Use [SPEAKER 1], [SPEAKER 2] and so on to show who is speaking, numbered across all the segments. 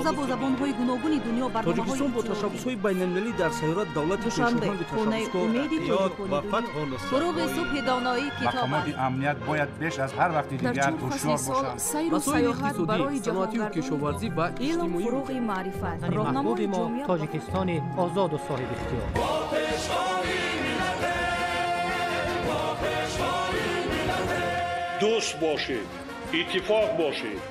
[SPEAKER 1] Имрӯза бо забонҳои гуногуни дунё барномаҳои
[SPEAKER 2] Тоҷикистон бо ташаббусҳои байналмилалӣ дар сайёра давлати
[SPEAKER 1] Душанбе, хонаи умеди тоҷикони дунё. Фуруғи субҳи доноӣ китоб аст.
[SPEAKER 3] Мақомоти амният бояд беш аз ҳар вақти дигар ҳушёр бошанд.
[SPEAKER 4] Сайру саёҳат барои
[SPEAKER 2] саноатию кишоварзӣ ва
[SPEAKER 4] илм,
[SPEAKER 2] иҷтимоӣ.
[SPEAKER 4] Фуруғи маърифат,
[SPEAKER 5] маҳбуби мо Тоҷикистони озоду соҳибихтиёр.
[SPEAKER 6] Дӯст бошед, иттифоқ бошед,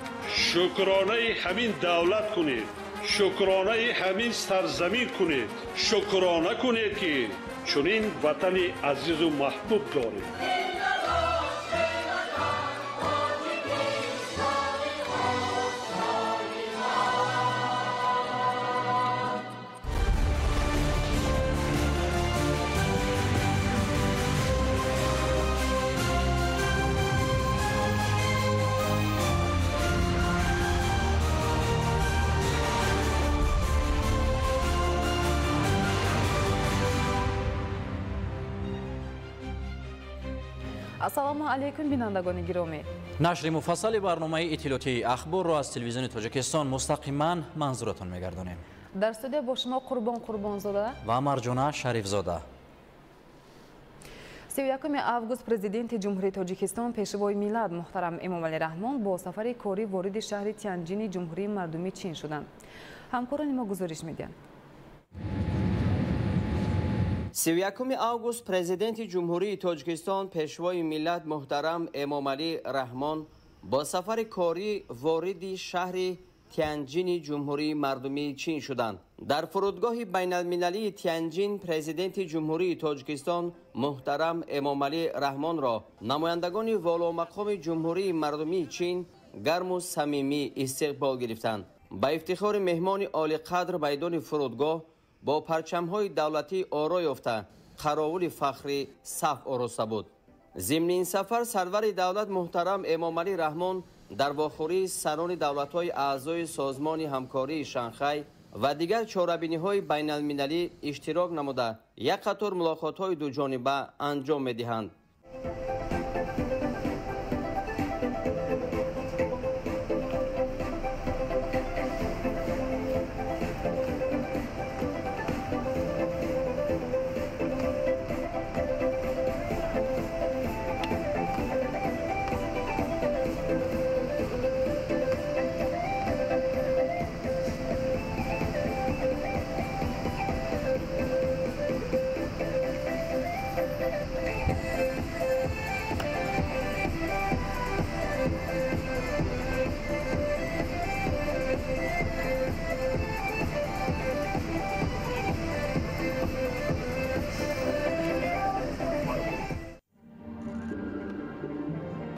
[SPEAKER 6] шукронаи ҳамин давлат кунед, шукронаи ҳамин сарзамин кунед, шукрона кунед, ки чунин ватани азизу маҳбуб доред.
[SPEAKER 7] Ассалому алайкум, бинандагони гиромӣ.
[SPEAKER 8] Нашри муфассали барномаи иттилоотии Ахборро аз телевизиони Тоҷикистон мустақиман манзуратон мегардонем.
[SPEAKER 7] Дар студия бо шумо Қурбон Қурбонзода
[SPEAKER 8] ва Марҷона Шарифзода.
[SPEAKER 7] 31 август Президенти Ҷумҳурии Тоҷикистон, Пешвои миллат муҳтарам Эмомалӣ Раҳмон бо сафари корӣ вориди шаҳри Тянҷини Ҷумҳурии Мардумии Чин шуданд. Ҳамкорони мо гузориш медиҳанд.
[SPEAKER 9] 31 август Президенти Ҷумҳурии Тоҷикистон, Пешвои миллат муҳтарам Эмомалӣ Раҳмон бо сафари корӣ вориди шаҳри Тянҷини Ҷумҳурии Мардумии Чин шуданд. Дар фурудгоҳи байналмилалии Тянҷин Президенти Ҷумҳурии Тоҷикистон муҳтарам Эмомалӣ Раҳмонро намояндагони воломақоми Ҷумҳурии Мардумии Чин гарму самимӣ истиқбол гирифтанд. Ба ифтихори меҳмони олиқадр майдони фурудгоҳ бо парчамҳои давлатӣ оро ёфта, қаровули фахрӣ саф ороста буд. Зимни ин сафар сарвари давлат муҳтарам Эмомалӣ Раҳмон дар вохӯрии сарони давлатҳои аъзои Созмони ҳамкории Шанхай ва дигар чорабиниҳои байналмилалӣ иштирок намуда, як қатор мулоқотҳои дуҷониба анҷом медиҳанд.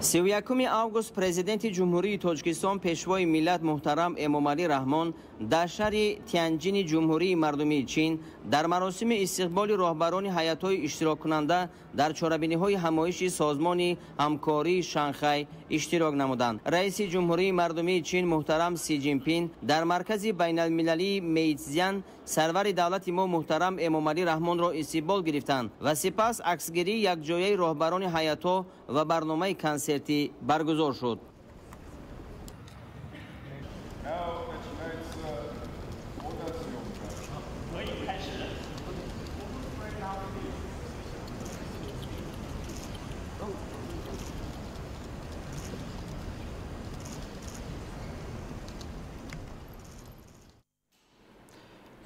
[SPEAKER 9] 31 август Президенти Ҷумҳурии Тоҷикистон, Пешвои миллат муҳтарам Эмомалӣ Раҳмон дар шаҳри Тянҷини Ҷумҳурии Мардумии Чин дар маросими истиқболи роҳбарони ҳайатҳои иштироккунанда дар чорабиниҳои ҳамоиши Созмони ҳамкории Шанхай иштирок намуданд. Раиси Ҷумҳурии Мардумии Чин муҳтарам Си Ҷинпин дар маркази байналмилалии Мейтсзян сарвари давлати мо муҳтарам Эмомалӣ Раҳмонро истиқбол гирифтанд ва сипас аксгирии якҷояи роҳбарони ҳайатҳо ва барномаи консертӣ баргузор шуд.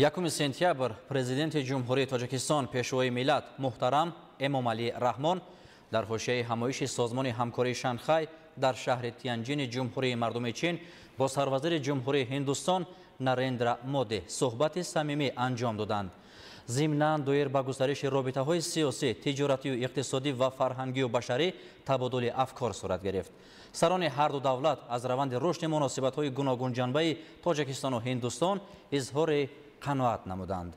[SPEAKER 8] Якуми сентябр Президенти Ҷумҳурии Тоҷикистон, Пешвои миллат муҳтарам Эмомалӣ Раҳмон дар ҳошияи ҳамоиши Созмони ҳамкории Шанхай дар шаҳри Тянҷини Ҷумҳурии Мардумии Чин бо сарвазири Ҷумҳурии Ҳиндустон Нарендра Моди суҳбати самимӣ анҷом доданд. Зимнан доир ба густариши робитаҳои сиёсӣ, тиҷоратию иқтисодӣ ва фарҳангию башарӣ табодули афкор сурат гирифт. Сарони ҳарду давлат аз раванди рушди муносибатҳои гуногунҷанбаи Тоҷикистону Ҳиндустон изҳори қаноат намуданд.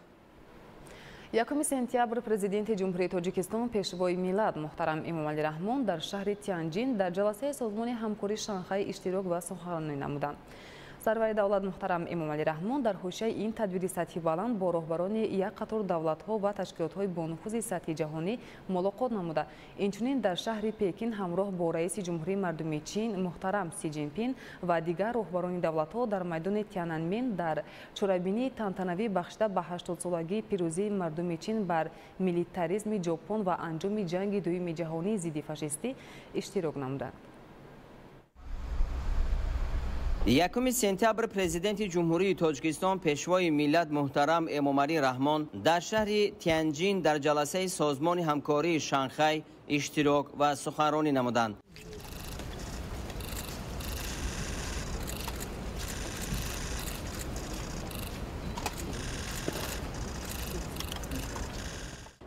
[SPEAKER 7] 1 сентябр Президенти Ҷумҳурии Тоҷикистон, Пешвои миллат муҳтарам Эмомалӣ Раҳмон дар шаҳри Тянҷин дар ҷаласаи Созмони ҳамкории Шанхай иштирок ва суханронӣ намуданд. Сарвари давлат муҳтарам Эмомалӣ Раҳмон дар ҳошияи ин тадбири сатҳи баланд бо роҳбарони як қатор давлатҳо ва ташкилотҳои бонуфузи сатҳи ҷаҳонӣ мулоқот намуда. Инчунин дар шаҳри Пекин ҳамроҳ бо раиси Ҷумҳурии мардумии Чин муҳтарам Си Ҷинпин ва дигар роҳбарони давлатҳо дар майдони Тяньанмин дар чорабинии тантанавӣ бахшида ба 80-солагии пирӯзии мардуми Чин бар милитаризми Ҷопон ва анҷоми ҷанги дуюми ҷаҳонии зидди фашистӣ иштирок намуданд.
[SPEAKER 9] 1 сентябр президенти Ҷумҳурии Тоҷикистон Пешвои миллат муҳтарам Эмомалӣ Раҳмон дар шаҳри Тянҷин дар ҷаласаи Созмони ҳамкории Шанхай иштирок ва суханронӣ намуданд.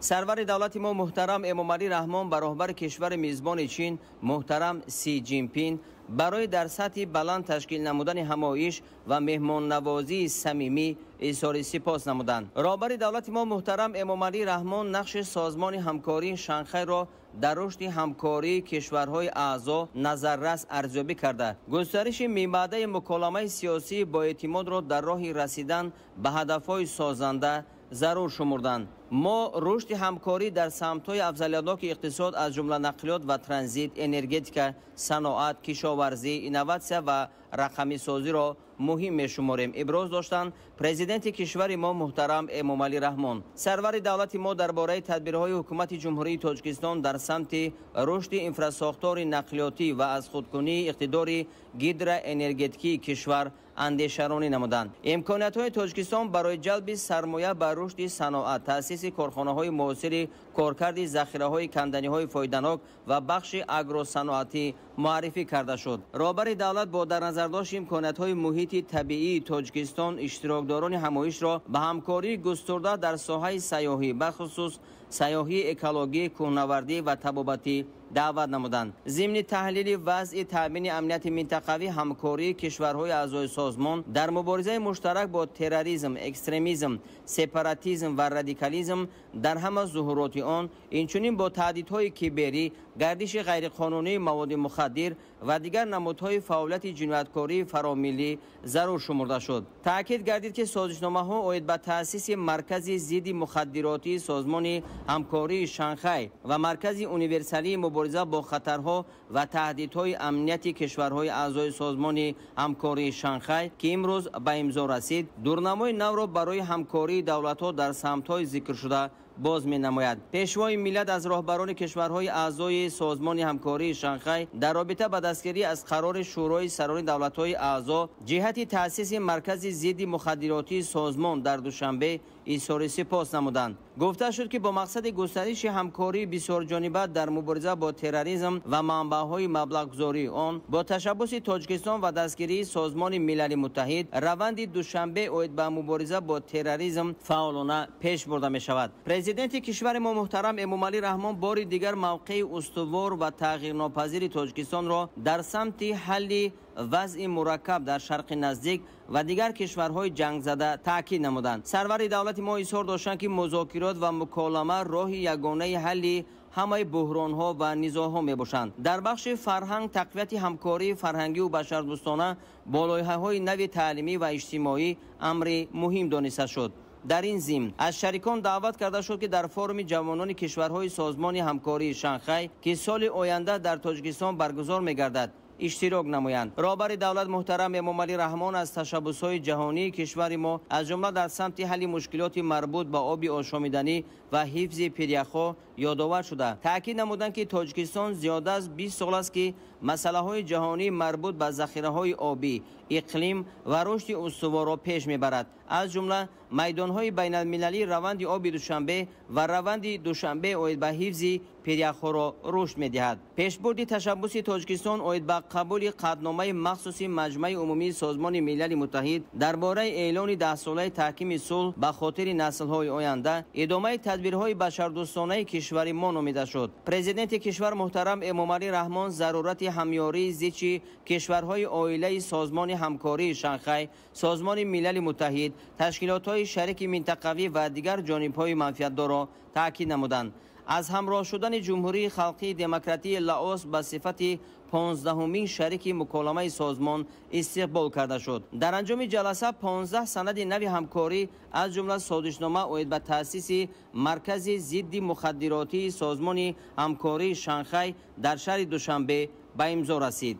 [SPEAKER 9] Сарвари давлати мо муҳтарам Эмомалӣ Раҳмон ба роҳбари кишвари мизбони Чин муҳтарам Си Ҷинпин барои дар сатҳи баланд ташкил намудани ҳамоиш ва меҳмоннавозии самимӣ изҳори сипос намуданд. Роҳбари давлати мо муҳтарам Эмомалӣ Раҳмон нақши Созмони ҳамкории Шанхайро дар рушди ҳамкории кишварҳои аъзо назаррас арзёбӣ карда, густариши мибаъдаи муколамаи сиёсии боэътимодро дар роҳи расидан ба ҳадафҳои созанда зарур шумурданд. Мо рушди ҳамкорӣ дар самтҳои афзалиятноки иқтисод аз ҷумла нақлиёт ва транзит, энергетика, саноат, кишоварзӣ, инноватсия ва рақамисозиро муҳим мешуморем, иброз доштанд президенти кишвари мо муҳтарам Эмомалӣ Раҳмон. Сарвари давлати мо дар бораи тадбирҳои ҳукумати Ҷумҳурии Тоҷикистон дар самти рушди инфрасохтори нақлиётӣ ва аз худкунии иқтидори гидроэнергетикии кишвар андешаронӣ намуданд. Имкониятҳои Тоҷикистон барои ҷалби сармоя ба рушди саноат, таъсиси корхонаҳои муосири коркарди захираҳои канданиҳои фоиданок ва бахши агросаноатӣ муаррифӣ карда шуд. Роҳбари давлат бо дар назардошти имкониятҳои муҳити табиии Тоҷикистон иштирокдорони ҳамоишро ба ҳамкории густурда дар соҳаи сайёҳӣ, бахусус сайёҳии экологӣ, кӯҳнавардӣ ва табобатӣ даъват намуданд. Зимни таҳлили вазъи таъмини амнияти минтақавӣ, ҳамкории кишварҳои аъзои созмон дар муборизаи муштарак бо терроризм, экстремизм, сепаратизм ва радикализм дар ҳама зуҳуроти он, инчунин бо таҳдидҳои киберӣ, гардиши ғайриқонунии маводи мухаддир ва дигар намудҳои фаъолияти ҷинояткории фаромиллӣ зарур шумурда шуд. Таъкид гардид, ки созишномаҳо оид ба таъсиси маркази зидди мухаддиротии Созмони ҳамкории Шанхай ва маркази универсалии мубориза бо хатарҳо ва таҳдидҳои амнияти кишварҳои аъзои Созмони ҳамкории Шанхай, ки имрӯз ба имзо расид, дурнамои навро барои ҳамкории давлатҳо дар самтҳои зикршуда боз менамояд. Пешвои миллат аз роҳбарони кишварҳои аъзои Созмони ҳамкории Шанхай дар робита ба дастгирӣ аз қарори Шӯрои сарони давлатҳои аъзо ҷиҳати таъсиси маркази зидди мухаддиротии созмон дар Душанбе изҳори сипос намуданд. Гуфта шуд, ки бо мақсади густариши ҳамкории бисёрҷониба дар мубориза бо терроризм ва манбаъҳои маблағгузории он бо ташаббуси Тоҷикистон ва дастгирии Созмони Милали Муттаҳид раванди Душанбе оид ба мубориза бо терроризм фаъолона пеш бурда мешавад. Президенти кишвари мо муҳтарам Эмомалӣ Раҳмон бори дигар мавқеи устувор ва тағйирнопазири Тоҷикистонро дар самти ҳалли вазъи мураккаб дар Шарқи Наздик ва дигар кишварҳои ҷангзада таъкид намуданд. Сарвари давлати мо изҳор доштанд, ки музокирот ва муколама роҳи ягонаи ҳалли ҳамаи буҳронҳо ва низоъҳо мебошанд. Дар бахши фарҳанг тақвияти ҳамкории фарҳангию башардӯстона бо лоиҳаҳои нави таълимӣ ва иҷтимоӣ амри муҳим дониста шуд. Дар ин зимн аз шарикон даъват карда шуд, ки дар форуми ҷавонони кишварҳои Созмони ҳамкории Шанхай, ки соли оянда дар Тоҷикистон баргузор мегардад, иштирок намоянд. Роҳбари давлат муҳтарам Эмомалӣ Раҳмон аз ташаббусҳои ҷаҳонии кишвари мо, аз ҷумла дар самти ҳалли мушкилоти марбут ба оби ошомиданӣ ва ҳифзи пиряхҳо ёдовар шуда, таъкид намуданд, ки Тоҷикистон зиёда аз 20 сол аст, ки масъалаҳои ҷаҳонии марбут ба захираҳои обӣ, иқлим ва рушди устуворро пеш мебарад. Аз ҷумла майдонҳои байналмилалии раванди оби Душанбе ва раванди Душанбе оид ба ҳифзи пиряхҳоро рушд медиҳад. Пешбурди ташаббуси Тоҷикистон оид ба қабули қатъномаи махсуси Маҷмаи умумии Созмони Милали Муттаҳид дар бораи эълони 10-солаи таҳкими сулҳ ба хотири наслҳои оянда идомаи тадбирҳои башардӯстонаи кишвари мо номида шуд. Президенти кишвар муҳтарам Эмомалӣ Раҳмон зарурати ҳамёрии зичи кишварҳои оилаи Созмони ҳамкории Шанхай, Созмони Милали Муттаҳид, ташкилотҳои шарики минтақавӣ ва дигар ҷонибҳои манфиатдорро таъкид намуданд. Аз ҳамроҳ шудани Ҷумҳурии Халқии Демократии Лаос ба сифати 15-умин шарики муколамаи созмон истиқбол карда шуд. Дар анҷоми ҷаласа 15 санади нави ҳамкорӣ, аз ҷумла созишнома оид ба таъсиси Маркази зидди мухаддиротии Созмони ҳамкории Шанхай дар шаҳри Душанбе ба имзо расид.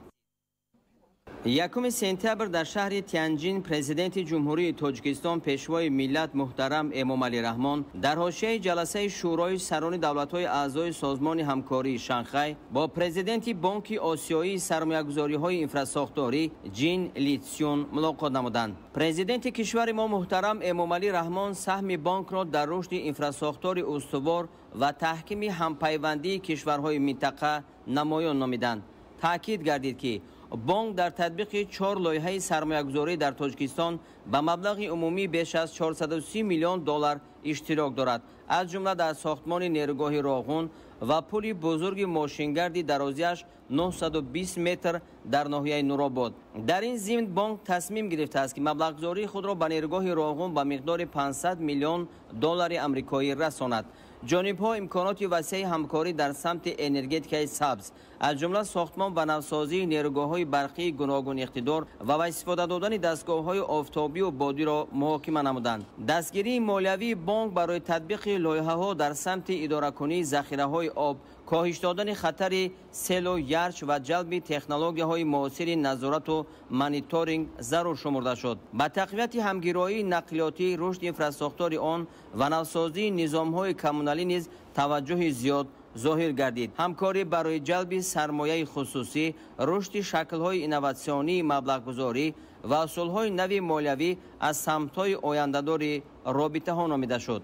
[SPEAKER 9] 1 сентябр дар шаҳри Тянҷин Президенти Ҷумҳурии Тоҷикистон, Пешвои миллат муҳтарам Эмомалӣ Раҳмон дар ҳошияи ҷаласаи Шӯрои сарони давлатҳои аъзои Созмони ҳамкории Шанхай бо президенти Бонки Осиёии сармоягузориҳои инфрасохторӣ Ҷин Литсюн мулоқот намуданд. Президенти кишвари мо муҳтарам Эмомалӣ Раҳмон саҳми бонкро дар рушди инфрасохтори устувор ва таҳкими ҳампайвандии кишварҳои минтақа намоён номиданд. Таъкид гардид, ки бонк дар татбиқи 4 лоиҳаи сармоягузорӣ дар Тоҷикистон ба маблағи умумӣ беш аз 430 миллион доллар иштирок дорад, аз ҷумла дар сохтмони нерӯгоҳи Роғун ва пули бузурги мошингарди дарозиаш 920 метр дар ноҳияи Нуробод. Дар ин зимн бонк тасмим гирифтааст, ки маблағгузории худро ба нерӯгоҳи Роғун ба миқдори 500 миллион доллари амрикоӣ расонад. Ҷонибҳо имконоти васеи ҳамкорӣ дар самти энергетикаи сабз, аз ҷумла сохтмон ва навсозии нерӯгоҳҳои барқии гуногун иқтидор ва ба истифода додани дастгоҳҳои офтобию бодиро муҳокима намуданд. Дастгирии молиявии бонк барои татбиқи лоиҳаҳо дар самти идоракунии захираҳои об, коҳиш додани хатари селу ярч ва ҷалби технологияҳои муосири назорату мониторинг зарур шумурда шуд. Ба тақвияти ҳамгироии нақлиётӣ, рушди инфрасохтори он ва навсозии низомҳои коммуналӣ низ таваҷҷӯҳи зиёд зоҳир гардид. Ҳамкорӣ барои ҷалби сармояи хусусӣ, рушди шаклҳои инноватсионии маблағгузорӣ ва усулҳои нави молиявӣ аз самтҳои ояндадори робитаҳо номида шуд.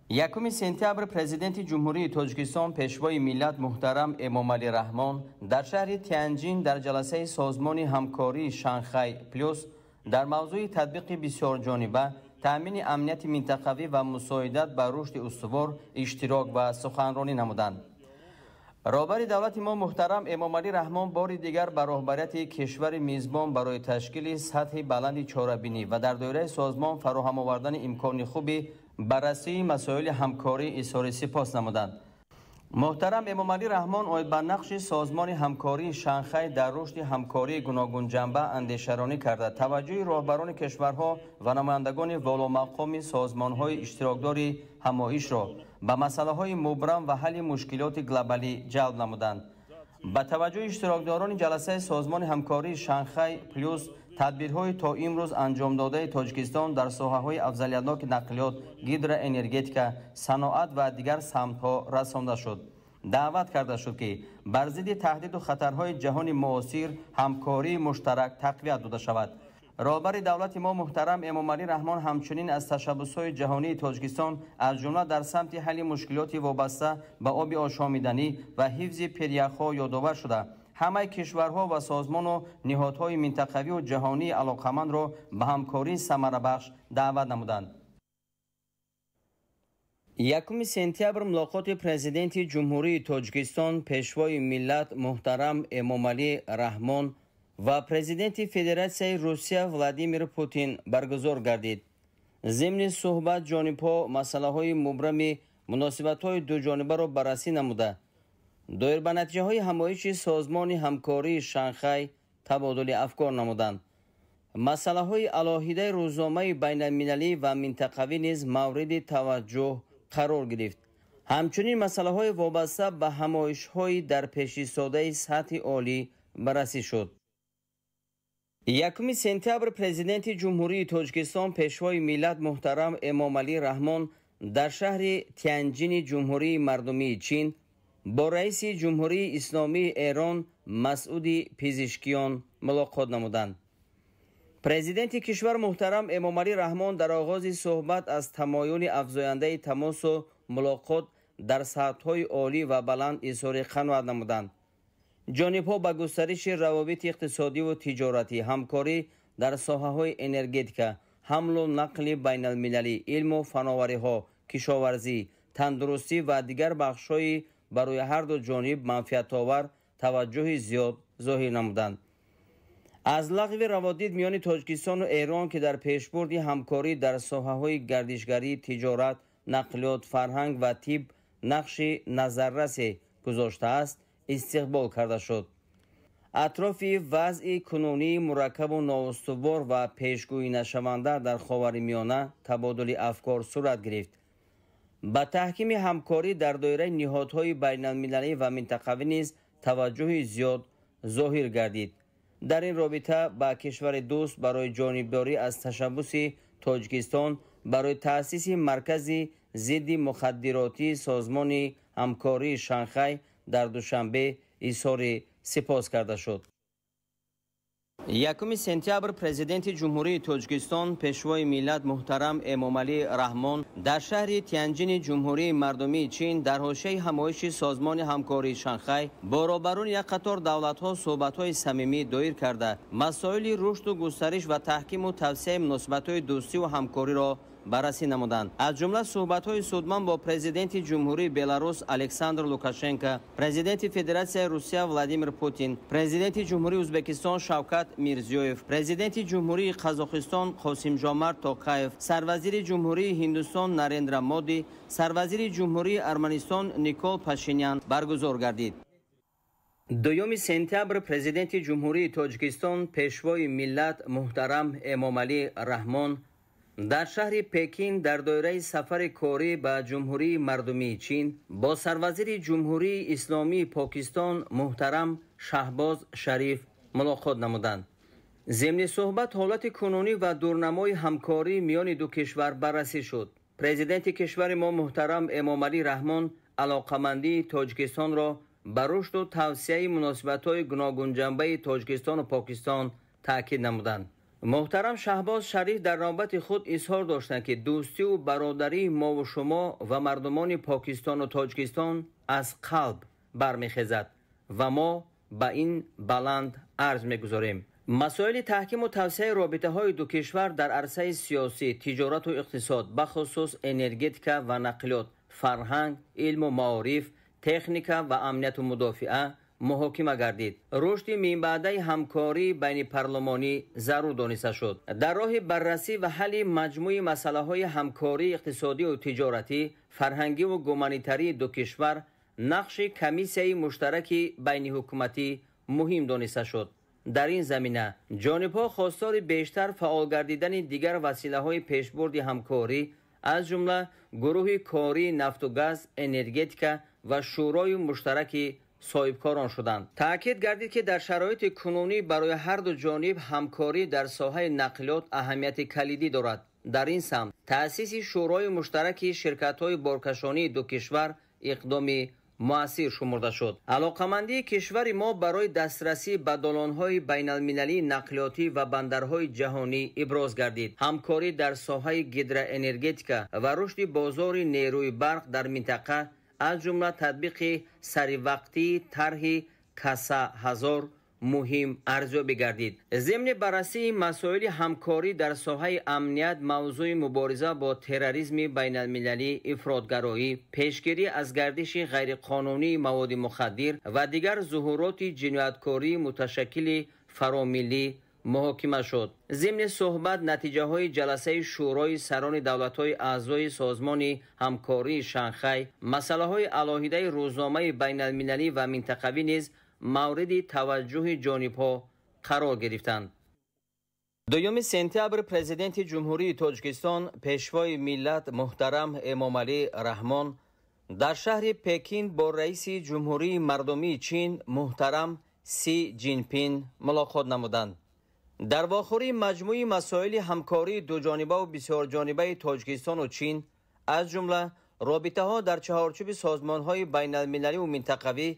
[SPEAKER 9] 1 сентябр Президенти Ҷумҳурии Тоҷикистон, Пешвои миллат муҳтарам Эмомалӣ Раҳмон дар шаҳри Тянҷин дар ҷаласаи Созмони ҳамкории Шанхай Плюс дар мавзӯи татбиқи бисёрҷониба, таъмини амнияти минтақавӣ ва мусоидат ба рушди устувор иштирок ва суханронӣ намуданд. Роҳбари давлати мо муҳтарам Эмомалӣ Раҳмон бори дигар ба роҳбарияти кишвари мизбон барои ташкили сатҳи баланди чорабинӣ ва дар доираи созмон фароҳам овардани имкони хуби баррасии масоили ҳамкорӣ изҳори сипос намуданд. Муҳтарам Эмомалӣ Раҳмон оид ба нақши Созмони ҳамкории Шанхай дар рушди ҳамкории гуногунҷанба андешаронӣ карда, таваҷҷӯҳи роҳбарони кишварҳо ва намояндагони воломақоми созмонҳои иштирокдори ҳамоишро ба масъалаҳои мубрам ва ҳалли мушкилоти глобалӣ ҷалб намуданд. Ба таваҷҷӯҳи иштирокдорони ҷаласаи Созмони ҳамкории Шанхай Плюс тадбирҳои то имрӯз анҷомдодаи Тоҷикистон дар соҳаҳои афзалиятноки нақлиёт, гидроэнергетика, саноат ва дигар самтҳо расонда шуд. Даъват карда шуд, ки бар зидди таҳдиду хатарҳои ҷаҳони муосир ҳамкории муштарак тақвият дода шавад. Роҳбари давлати мо муҳтарам Эмомалӣ Раҳмон ҳамчунин аз ташаббусҳои ҷаҳонии Тоҷикистон, аз ҷумла дар самти ҳалли мушкилоти вобаста ба оби ошомиданӣ ва ҳифзи пиряхҳо ёдовар шуда, ҳамаи кишварҳо ва созмону ниҳодҳои минтақавию ҷаҳонии алоқамандро ба ҳамкории самарабахш даъват намуданд. 1 сентябр мулоқоти Президенти Ҷумҳурии Тоҷикистон, Пешвои миллат муҳтарам Эмомалӣ Раҳмон ва Президенти Федератсияи Русия Владимир Путин баргузор гардид. Зимни суҳбат ҷонибҳо масъалаҳои мубрами муносибатҳои дуҷонибаро баррасӣ намуда, доир ба натиҷаҳои ҳамоиши Созмони ҳамкории Шанхай табодули афкор намуданд. Масъалаҳои алоҳидаи рӯзномаи байналмилалӣ ва минтақавӣ низ мавриди таваҷҷӯҳ қарор гирифт. Ҳамчунин масъалаҳои вобаста ба ҳамоишҳои дар пешистодаи сатҳи олӣ баррасӣ шуд. 1 сентябр Президенти Ҷумҳурии Тоҷикистон, Пешвои миллат муҳтарам Эмомалӣ Раҳмон дар шаҳри Тянҷини Ҷумҳурии Мардумии Чин бо раиси Ҷумҳурии Исломии Эрон Масъуди Пизишкиён мулоқот намуданд. Президенти кишвар муҳтарам Эмомалӣ Раҳмон дар оғози суҳбат аз тамоюли афзояндаи тамосу мулоқот дар сатҳҳои олӣ ва баланд изҳори қаноат намуданд. Ҷонибҳо ба густариши равобити иқтисодиву тиҷоратӣ, ҳамкорӣ дар соҳаҳои энергетика, ҳамлу нақли байналмилалӣ, илму фановариҳо, кишоварзӣ, тандурустӣ ва дигар бахшҳои барои ҳарду ҷониб манфиатовар таваҷҷӯҳи зиёд зоҳир намуданд. Аз лағви раводид миёни Тоҷикистону Эрон, ки дар пешбурди ҳамкорӣ дар соҳаҳои гардишгарӣ, тиҷорат, нақлиёт, фарҳанг ва тиб нақши назаррасе гузоштааст, истиқбол карда шуд. Атрофи вазъи кунунии мураккабу ноустувор ва пешгӯӣнашаванда дар Ховари Миёна табодули афкор сурат гирифт. Ба таҳкими ҳамкорӣ дар доираи ниҳодҳои байналмилалӣ ва минтақавӣ низ таваҷҷӯҳи зиёд зоҳир гардид. Дар ин робита ба кишвари дӯст барои ҷонибдорӣ аз ташаббуси Тоҷикистон барои таъсиси маркази зидди мухаддиротии Созмони ҳамкории Шанхай дар Душанбе изҳори сипос карда шуд. 1 сентябр Президенти Ҷумҳурии Тоҷикистон, Пешвои миллат муҳтарам Эмомалӣ Раҳмон дар шаҳри Тянҷини Ҷумҳурии Мардумии Чин дар ҳошияи ҳамоиши Созмони ҳамкории Шанхай бо роҳбарони як қатор давлатҳо суҳбатҳои самимӣ доир карда, масоили рушду густариш ва таҳкиму тавсияи муносибатҳои дӯстиву ҳамкориро баррасӣ намуданд. Аз ҷумла суҳбатҳои судманд бо Президенти Ҷумҳурии Беларус Александр Лукашенко, Президенти Федератсияи Русия Владимир Путин, Президенти Ҷумҳурии Ӯзбекистон Шавкат Мирзиёев, Президенти Ҷумҳурии Қазоқистон Қосимжомарт Тоқаев, Сарвазири Ҷумҳурии Ҳиндустон Нарендра Моди, Сарвазири Ҷумҳурии Арманистон Никол Пашинян баргузор гардид. 2 сентябр Президенти Ҷумҳурии Тоҷикистон, Пешвои миллат муҳтарам Эмомалӣ Раҳмон дар шаҳри Пекин дар доираи сафари корӣ ба Ҷумҳурии Мардумии Чин бо сарвазири Ҷумҳурии Исломии Покистон муҳтарам Шаҳбоз Шариф мулоқот намуданд. Зимни суҳбат ҳолати кунунӣ ва дурнамои ҳамкорӣ миёни ду кишвар баррасӣ шуд. Президенти кишвари мо муҳтарам Эмомалӣ Раҳмон алоқамандии Тоҷикистонро ба рушду тавсияи муносибатҳои гуногунҷанбаи Тоҷикистону Покистон таъкид намуданд. Муҳтарам Шаҳбоз Шариф дар навбати худ изҳор доштанд, ки дӯстиву бародарии мову шумо ва мардумони Покистону Тоҷикистон аз қалб бармехезад ва мо ба ин баланд арз мегузорем. Масоили таҳкиму тавсияи робитаҳои ду кишвар дар арсаи сиёсӣ, тиҷорату иқтисод, бахусус энергетика ва нақлиёт, фарҳанг, илму маориф, техника ва амнияту мудофиа муҳокима гардид. Рушди минбаъдаи ҳамкории байнипарлумонӣ зарур дониста шуд. Дар роҳи баррасӣ ва ҳалли маҷмӯи масъалаҳои ҳамкории иқтисодию тиҷоратӣ, фарҳангиву гуманитарии ду кишвар нақши комиссияи муштараки байниҳукуматӣ муҳим дониста шуд. Дар ин замина ҷонибҳо хостори бештар фаъол гардидани дигар василаҳои пешбурди ҳамкорӣ, аз ҷумла гурӯҳи кории нафту газ, энергетика ва шӯрои муштараки соҳибкорон шуданд. Таъкид гардид, ки дар шароити кунунӣ барои ҳар ду ҷониб ҳамкорӣ дар соҳаи нақлиёт аҳамияти калидӣ дорад. Дар ин самт таъсиси шӯрои муштараки ширкатҳои боркашонии ду кишвар иқдоми муассир шумурда шуд. Алоқамандии кишвари мо барои дастрасӣ ба долонҳои байналмилалии нақлиётӣ ва бандарҳои ҷаҳонӣ иброз гардид. Ҳамкорӣ дар соҳаи гидроэнергетика ва рушди бозори нерӯи барқ дар минтақа, аз ҷумла татбиқи саривақтии тарҳи Каса 1000 муҳим арзёбӣ гардид. Зимни баррасии масоили ҳамкорӣ дар соҳаи амният, мавзӯи мубориза бо терроризми байналмилалӣ, ифротгароӣ, пешгирӣ аз гардиши ғайриқонунии маводи мухаддир ва дигар зуҳуроти ҷинояткории муташаккили фаромиллӣ муҳокима шуд. Зимни суҳбат натиҷаҳои ҷаласаи Шӯрои сарони давлатҳои аъзои Созмони ҳамкории Шанхай, масъалаҳои алоҳидаи рӯзномаи байналмилалӣ ва минтақавӣ низ мавриди таваҷҷӯҳи ҷонибҳо қарор гирифтанд. 2 сентябр Президенти Ҷумҳурии Тоҷикистон, Пешвои миллат муҳтарам Эмомалӣ Раҳмон дар шаҳри Пекин бо раиси Ҷумҳурии Мардумии Чин муҳтарам Си Ҷинпин мулоқот намуданд. Дар вохӯрии маҷмӯи масоили ҳамкории дуҷонибаву бисёрҷонибаи Тоҷикистону Чин, аз ҷумла робитаҳо дар чаҳорчӯби созмонҳои байналмилаливу минтақавӣ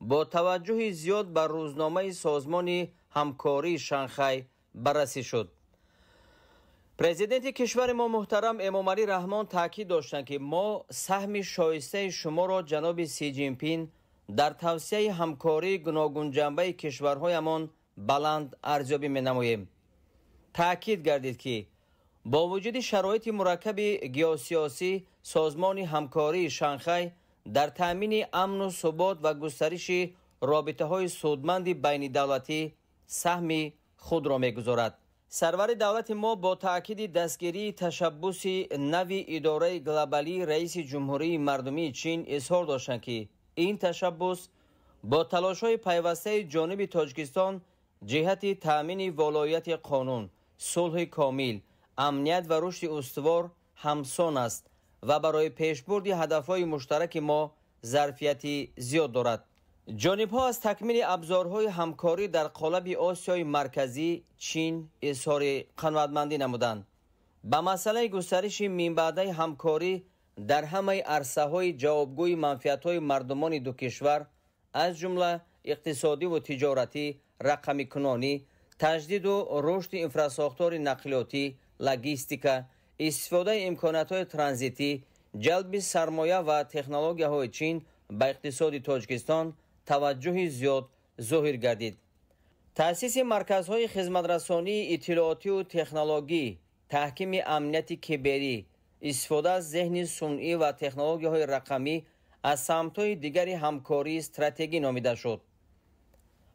[SPEAKER 9] бо таваҷҷӯҳи зиёд ба рӯзномаи Созмони ҳамкории Шанхай баррасӣ шуд. Президенти кишвари мо муҳтарам Эмомалӣ Раҳмон таъкид доштанд, ки мо саҳми шоистаи шуморо, ҷаноби Си Ҷинпин, дар тавсияи ҳамкории гуногунҷанбаи кишварҳоямон баланд арзёбӣ менамоем. Таъкид гардид, ки бо вуҷуди шароити мураккаби геосиёсӣ, Созмони ҳамкории Шанхай дар таъмини амну субот ва густариши робитаҳои судманди байнидавлатӣ саҳми худро мегузорад. Сарвари давлати мо бо таъкиди дастгирии ташаббуси нави идораи глобалии раиси Ҷумҳурии Мардумии Чин изҳор доштанд, ки ин ташаббус бо талошҳои пайвастаи ҷониби Тоҷикистон ҷиҳати таъмини волоияти қонун, сулҳи комил, амният ва рушди устувор ҳамсон аст ва барои пешбурди ҳадафҳои муштараки мо зарфияти зиёд дорад. Ҷонибҳо аз такмили абзорҳои ҳамкорӣ дар қолаби Осиёи Марказӣ Чин изҳори қаноатмандӣ намуданд. Ба масъалаи густариши минбаъдаи ҳамкорӣ дар ҳамаи арсаҳои ҷавобгӯи манфиатҳои мардумони ду кишвар, аз ҷумла иқтисодиву тиҷоратӣ, рақамикунонӣ, таҷдиду рушди инфрасохтори нақлиётӣ, логистика, истифодаи имкониятҳои транзитӣ, ҷалби сармоя ва технологияҳои Чин ба иқтисоди Тоҷикистон таваҷҷӯҳи зиёд зоҳир гардид. Таъсиси марказҳои хизматрасонии иттилоотиву технологӣ, таҳкими амнияти киберӣ, истифода аз зеҳни сунъӣ ва технологияҳои рақамӣ аз самтҳои дигари ҳамкории стратегӣ номида шуд.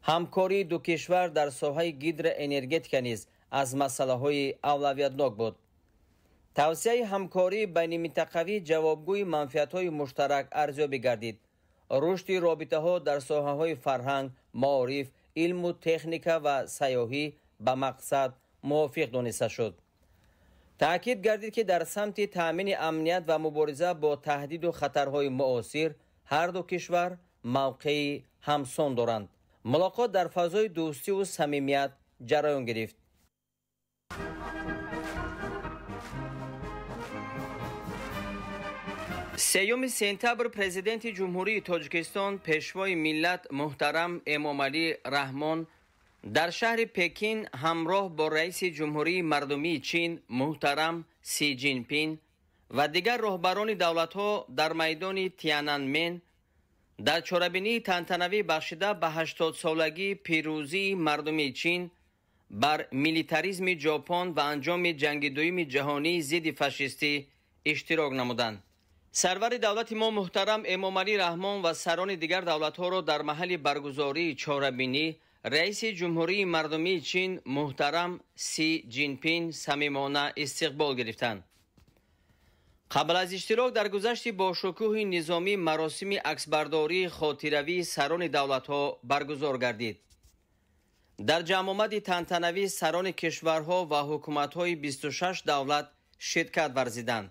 [SPEAKER 9] Ҳамкории ду кишвар дар соҳаи гидроэнергетика низ аз масъалаҳои авлавиятнок буд. Тавсияи ҳамкории байниминтақавӣ ҷавобгӯи манфиатҳои муштарак арзёбӣ гардид. Рушди робитаҳо дар соҳаҳои фарҳанг, маориф, илму техника ва сайёҳӣ ба мақсад мувофиқ дониста шуд. Таъкид гардид, ки дар самти таъмини амният ва мубориза бо таҳдиду хатарҳои муосир ҳар ду кишвар мавқеи ҳамсон доранд. Мулоқот дар фазои дӯстиву самимият ҷараён гирифт. 3 сентябр Президенти Ҷумҳурии Тоҷикистон, Пешвои миллат муҳтарам Эмомалӣ Раҳмон дар шаҳри Пекин ҳамроҳ бо раиси Ҷумҳурии Мардумии Чин муҳтарам Си Ҷинпин ва дигар роҳбарони давлатҳо дар майдони Тиананмен дар чорабинии тантанавӣ бахшида ба 80-солагии пирӯзии мардуми Чин бар милитаризми Ҷопон ва анҷоми ҷанги дуюми ҷаҳонии зидди фашистӣ иштирок намуданд. Сарвари давлати мо муҳтарам Эмомалӣ Раҳмон ва сарони дигар давлатҳоро дар маҳалли баргузории чорабинӣ раиси Ҷумҳурии Мардумии Чин муҳтарам Си Ҷинпин самимона истиқбол гирифтанд. Қабл аз иштирок дар гузашти бошукӯҳи низомӣ маросими аксбардории хотиравии сарони давлатҳо баргузор гардид. Дар ҷамъомади тантанавӣ сарони кишварҳо ва ҳукуматҳои 26 давлат ширкат варзиданд.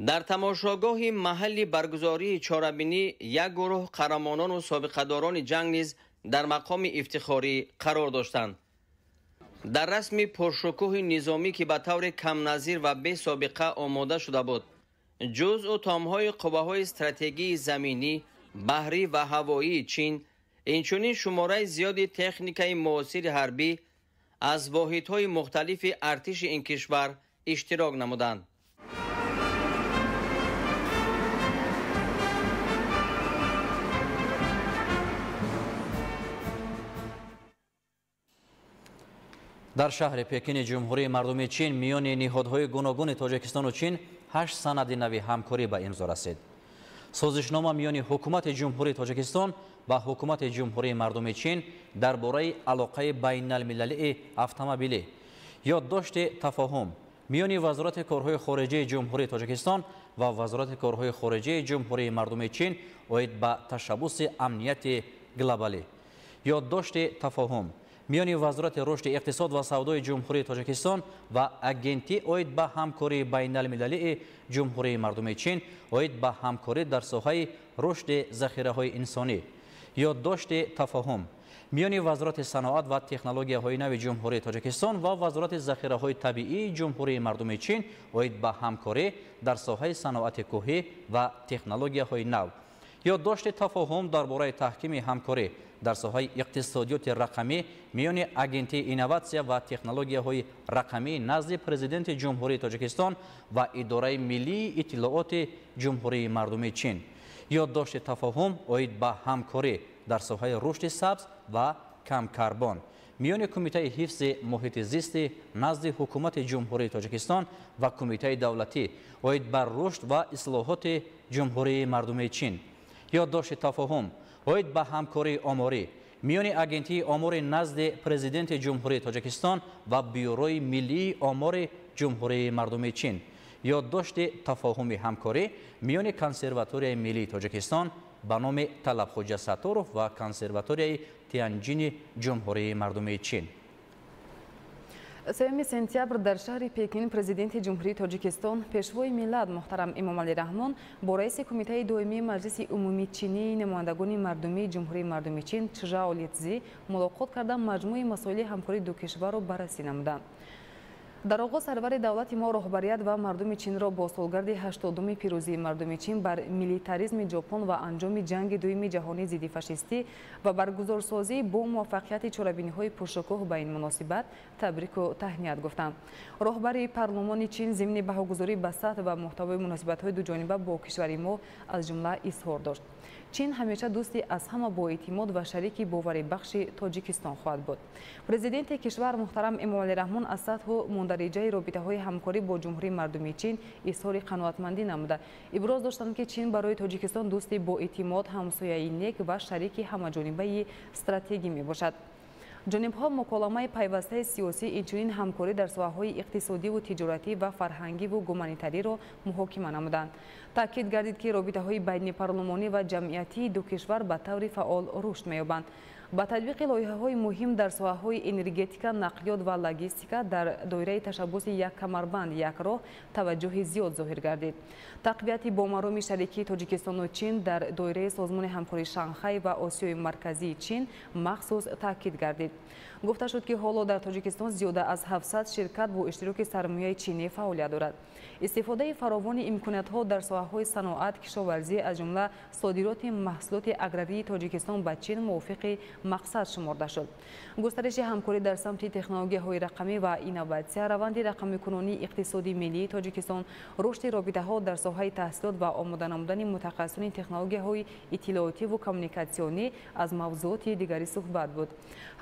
[SPEAKER 9] Дар тамошогоҳи маҳалли баргузории чорабинӣ як гурӯҳ қаҳрамонону собиқадорони ҷанг низ дар мақоми ифтихорӣ қарор доштанд. Дар расми пуршукӯҳи низомӣ, ки ба таври камназир ва бесобиқа омода шуда буд, ҷузъу томҳои қувваҳои стратегии заминӣ, баҳрӣ ва ҳавоии Чин, инчунин шумораи зиёди техникаи муосири ҳарбӣ аз воҳидҳои мухталифи артиши ин кишвар иштирок намуданд.
[SPEAKER 8] Дар шаҳри Пекини Ҷумҳурии Мардумии Чин миёни ниҳодҳои гуногуни Тоҷикистону Чин 8 санади нави ҳамкорӣ ба имзо расид. Созишнома миёни ҳукумати Ҷумҳурии Тоҷикистон ва ҳукумати Ҷумҳурии Мардумии Чин дар бораи алоқаи байналмилалии автомобилӣ. Ёддошти тафоҳум миёни Вазорати корҳои хориҷии Ҷумҳурии Тоҷикистон ва Вазорати корҳои хориҷии Ҷумҳурии Мардумии Чин оид ба ташаббуси амнияти глобалӣ. Ёддошти тафоҳум миёни Вазорати рушди иқтисод ва савдои Ҷумҳурии Тоҷикистон ва Агентӣ оид ба ҳамкории байналмилалии Ҷумҳурии Мардумии Чин оид ба ҳамкорӣ дар соҳаи рушди захираҳои инсонӣ. Ёддошти тафоҳум миёни Вазорати саноат ва технологияҳои нави Ҷумҳурии Тоҷикистон ва Вазорати захираҳои табиии Ҷумҳурии Мардумии Чин оид ба ҳамкорӣ дар соҳаи саноати кӯҳӣ ва технологияҳои нав. Ёддошти тафоҳум дар бораи таҳкими ҳамкорӣ дар соҳаи иқтисодиёти рақамӣ миёни Агентии инноватсия ва технологияҳои рақамӣ назди Президенти Ҷумҳурии Тоҷикистон ва Идораи миллии иттилооти Ҷумҳурии Мардумии Чин. Ёддошти тафоҳум оид ба ҳамкорӣ дар соҳаи рушди сабз ва камкарбон миёни Кумитаи ҳифзи муҳити зисти назди Ҳукумати Ҷумҳурии Тоҷикистон ва Кумитаи давлатӣ оид ба рушд ва ислоҳоти Ҷумҳурии Мардумии Чин. Ёддошти тафоҳум оид ба ҳамкории оморӣ, Миёни Агентии омори назди Президенти Ҷумҳурии Тоҷикистон ва Бюрои миллии омори Ҷумҳурии Мардумии Чин. Ёддошти тафоҳуми ҳамкорӣ миёни Консерваторияи миллии Тоҷикистон ба номи Талабхоҷа Сатторов ва Консерваторияи Тянҷини Ҷумҳурии Мардумии Чин.
[SPEAKER 7] 3 сентябр дар шаҳри Пекин Президенти Ҷумҳурии Тоҷикистон, Пешвои миллат муҳтарам Эмомалӣ Раҳмон бо раиси Кумитаи доимии Маҷлиси умумии чинии намояндагони мардумии Ҷумҳурии Мардумии Чин Чжао Литзи мулоқот карда, маҷмӯи масоили ҳамкории ду кишварро баррасӣ намуданд. Дар оғоз сарвари давлати мо роҳбарият ва мардуми Чинро бо солгарди 80-уми пирӯзии мардуми Чин бар милитаризми Ҷопон ва анҷоми ҷанги дуюми ҷаҳонии зидди фашистӣ ва баргузорсозии бо муваффақияти чорабиниҳои пуршукӯҳ ба ин муносибат табрику таҳният гуфтанд. Роҳбари парлумони Чин зимни баҳогузорӣ ба сатҳ ва муҳтавои муносибатҳои дуҷониба бо кишвари мо аз ҷумла изҳор дошт: Чин ҳамеша дӯсти аз ҳама боэътимод ва шарики боварибахши Тоҷикистон хоҳад буд. Президенти кишвар муҳтарам Эмомалӣ Раҳмон аз сатҳу мундариҷаи робитаҳои ҳамкорӣ бо Ҷумҳурии Мардумии Чин изҳори қаноатмандӣ намуда, иброз доштанд, ки Чин барои Тоҷикистон дӯсти боэътимод, ҳамсояи нек ва шарики ҳамаҷонибаи стратегӣ мебошад. Ҷонибҳо муколамаи пайвастаи сиёсӣ, инчунин ҳамкорӣ дар соҳаҳои иқтисодиву тиҷоратӣ ва фарҳангиву гуманитариро муҳокима намуданд. Таъкид гардид, ки робитаҳои байнипарлумонӣ ва ҷамъиятии ду кишвар ба таври фаъол рушд меёбанд. Ба татбиқи лоиҳаҳои муҳим дар соҳаҳои энергетика, нақлиёт ва логистика дар доираи ташаббуси «Як камарбанд, як роҳ» таваҷҷӯҳи зиёд зоҳир гардид. Тақвияти бомароми шарикии Тоҷикистону Чин дар доираи Созмони ҳамкории Шанхай ва Осиёи Марказии Чин махсус таъкид гардид. Гуфта шуд, ки ҳоло дар Тоҷикистон зиёда аз 700 ширкат бо иштироки сармояи чинӣ фаъолият дорад. Истифодаи фаровони имкониятҳо дар соҳаҳои саноат, кишоварзӣ, аз ҷумла содироти маҳсулоти аграрии Тоҷикистон ба Чин мувофиқи мақсад шуморда шуд. Густариши ҳамкорӣ дар самти технологияҳои рақамӣ ва инноватсия, раванди рақамикунонии иқтисоди миллии Тоҷикистон, рушди робитаҳо дар соҳаи таҳсилот ва омода намудани мутахассисони технологияҳои иттилоотиву коммуникатсионӣ аз мавзӯоти дигари суҳбат буд.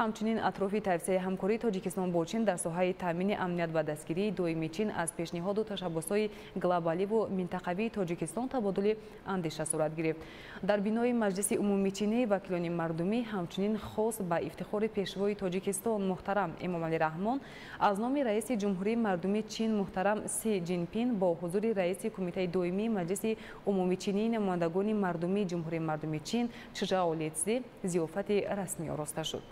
[SPEAKER 7] Ҳамчунин атрофи тавсияи ҳамкории Тоҷикистон бо Чин дар соҳаи таъмини амният ва дастгирии доимии Чин аз пешниҳоду ташаббусҳои глобаливу минтақавии Тоҷикистон табодули андеша сурат гирифт. Дар бинои Маҷлиси умумичинии вакилони мардумӣ ҳамчунин хос ба ифтихори Пешвои Тоҷикистон муҳтарам Эмомалӣ Раҳмон аз номи раиси Ҷумҳурии Мардумии Чин муҳтарам Си Ҷинпин бо ҳузури раиси Кумитаи доимии Маҷлиси умумичинии намояндагони мардумии Ҷумҳурии Мардумии Чин Чжао Литзи зиёфати расмӣ ороста шуд.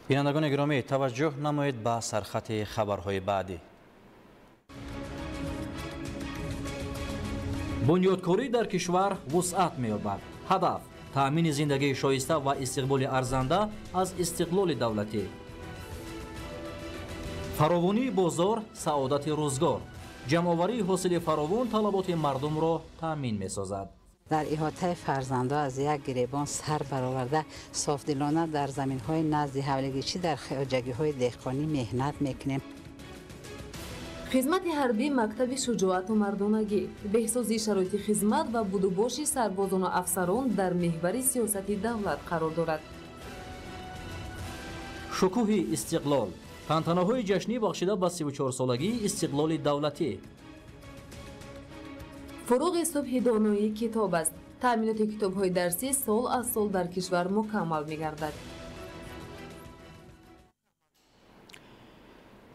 [SPEAKER 8] Бинандагони гиромӣ, таваҷҷӯҳ намоед ба сархати хабарҳои баъдӣ. Бунёдкорӣ дар кишвар вусъат меёбад. Ҳадаф таъмини зиндагии шоиста ва истиқболи арзанда аз истиқлоли давлатӣ. Фаровонии бозор саодати рӯзгор. Ҷамъоварии ҳосили фаровон талаботи мардумро таъмин месозад.
[SPEAKER 10] Дар иҳотаи фарзандо аз як гиребон сар бароварда, софдилона дар заминҳои назди ҳавлигичӣ дар хоҷагиҳои деҳқонӣ меҳнат мекунем.
[SPEAKER 4] Хизмати ҳарбӣ мактаби шуҷоату мардонагӣ, беҳсозии шароити хизмат ва будубоши сарбозону афсарон дар меҳвари сиёсати давлат қарор дорад.
[SPEAKER 8] Шукӯҳи истиқлол. Тантанаҳои ҷашнӣ бахшида ба 34-солагии истиқлоли давлатӣ.
[SPEAKER 4] Фуруғи субҳи доноӣ китоб аст. Таъминоти китобҳои дарсӣ сол аз сол дар кишвар мукаммал мегардад.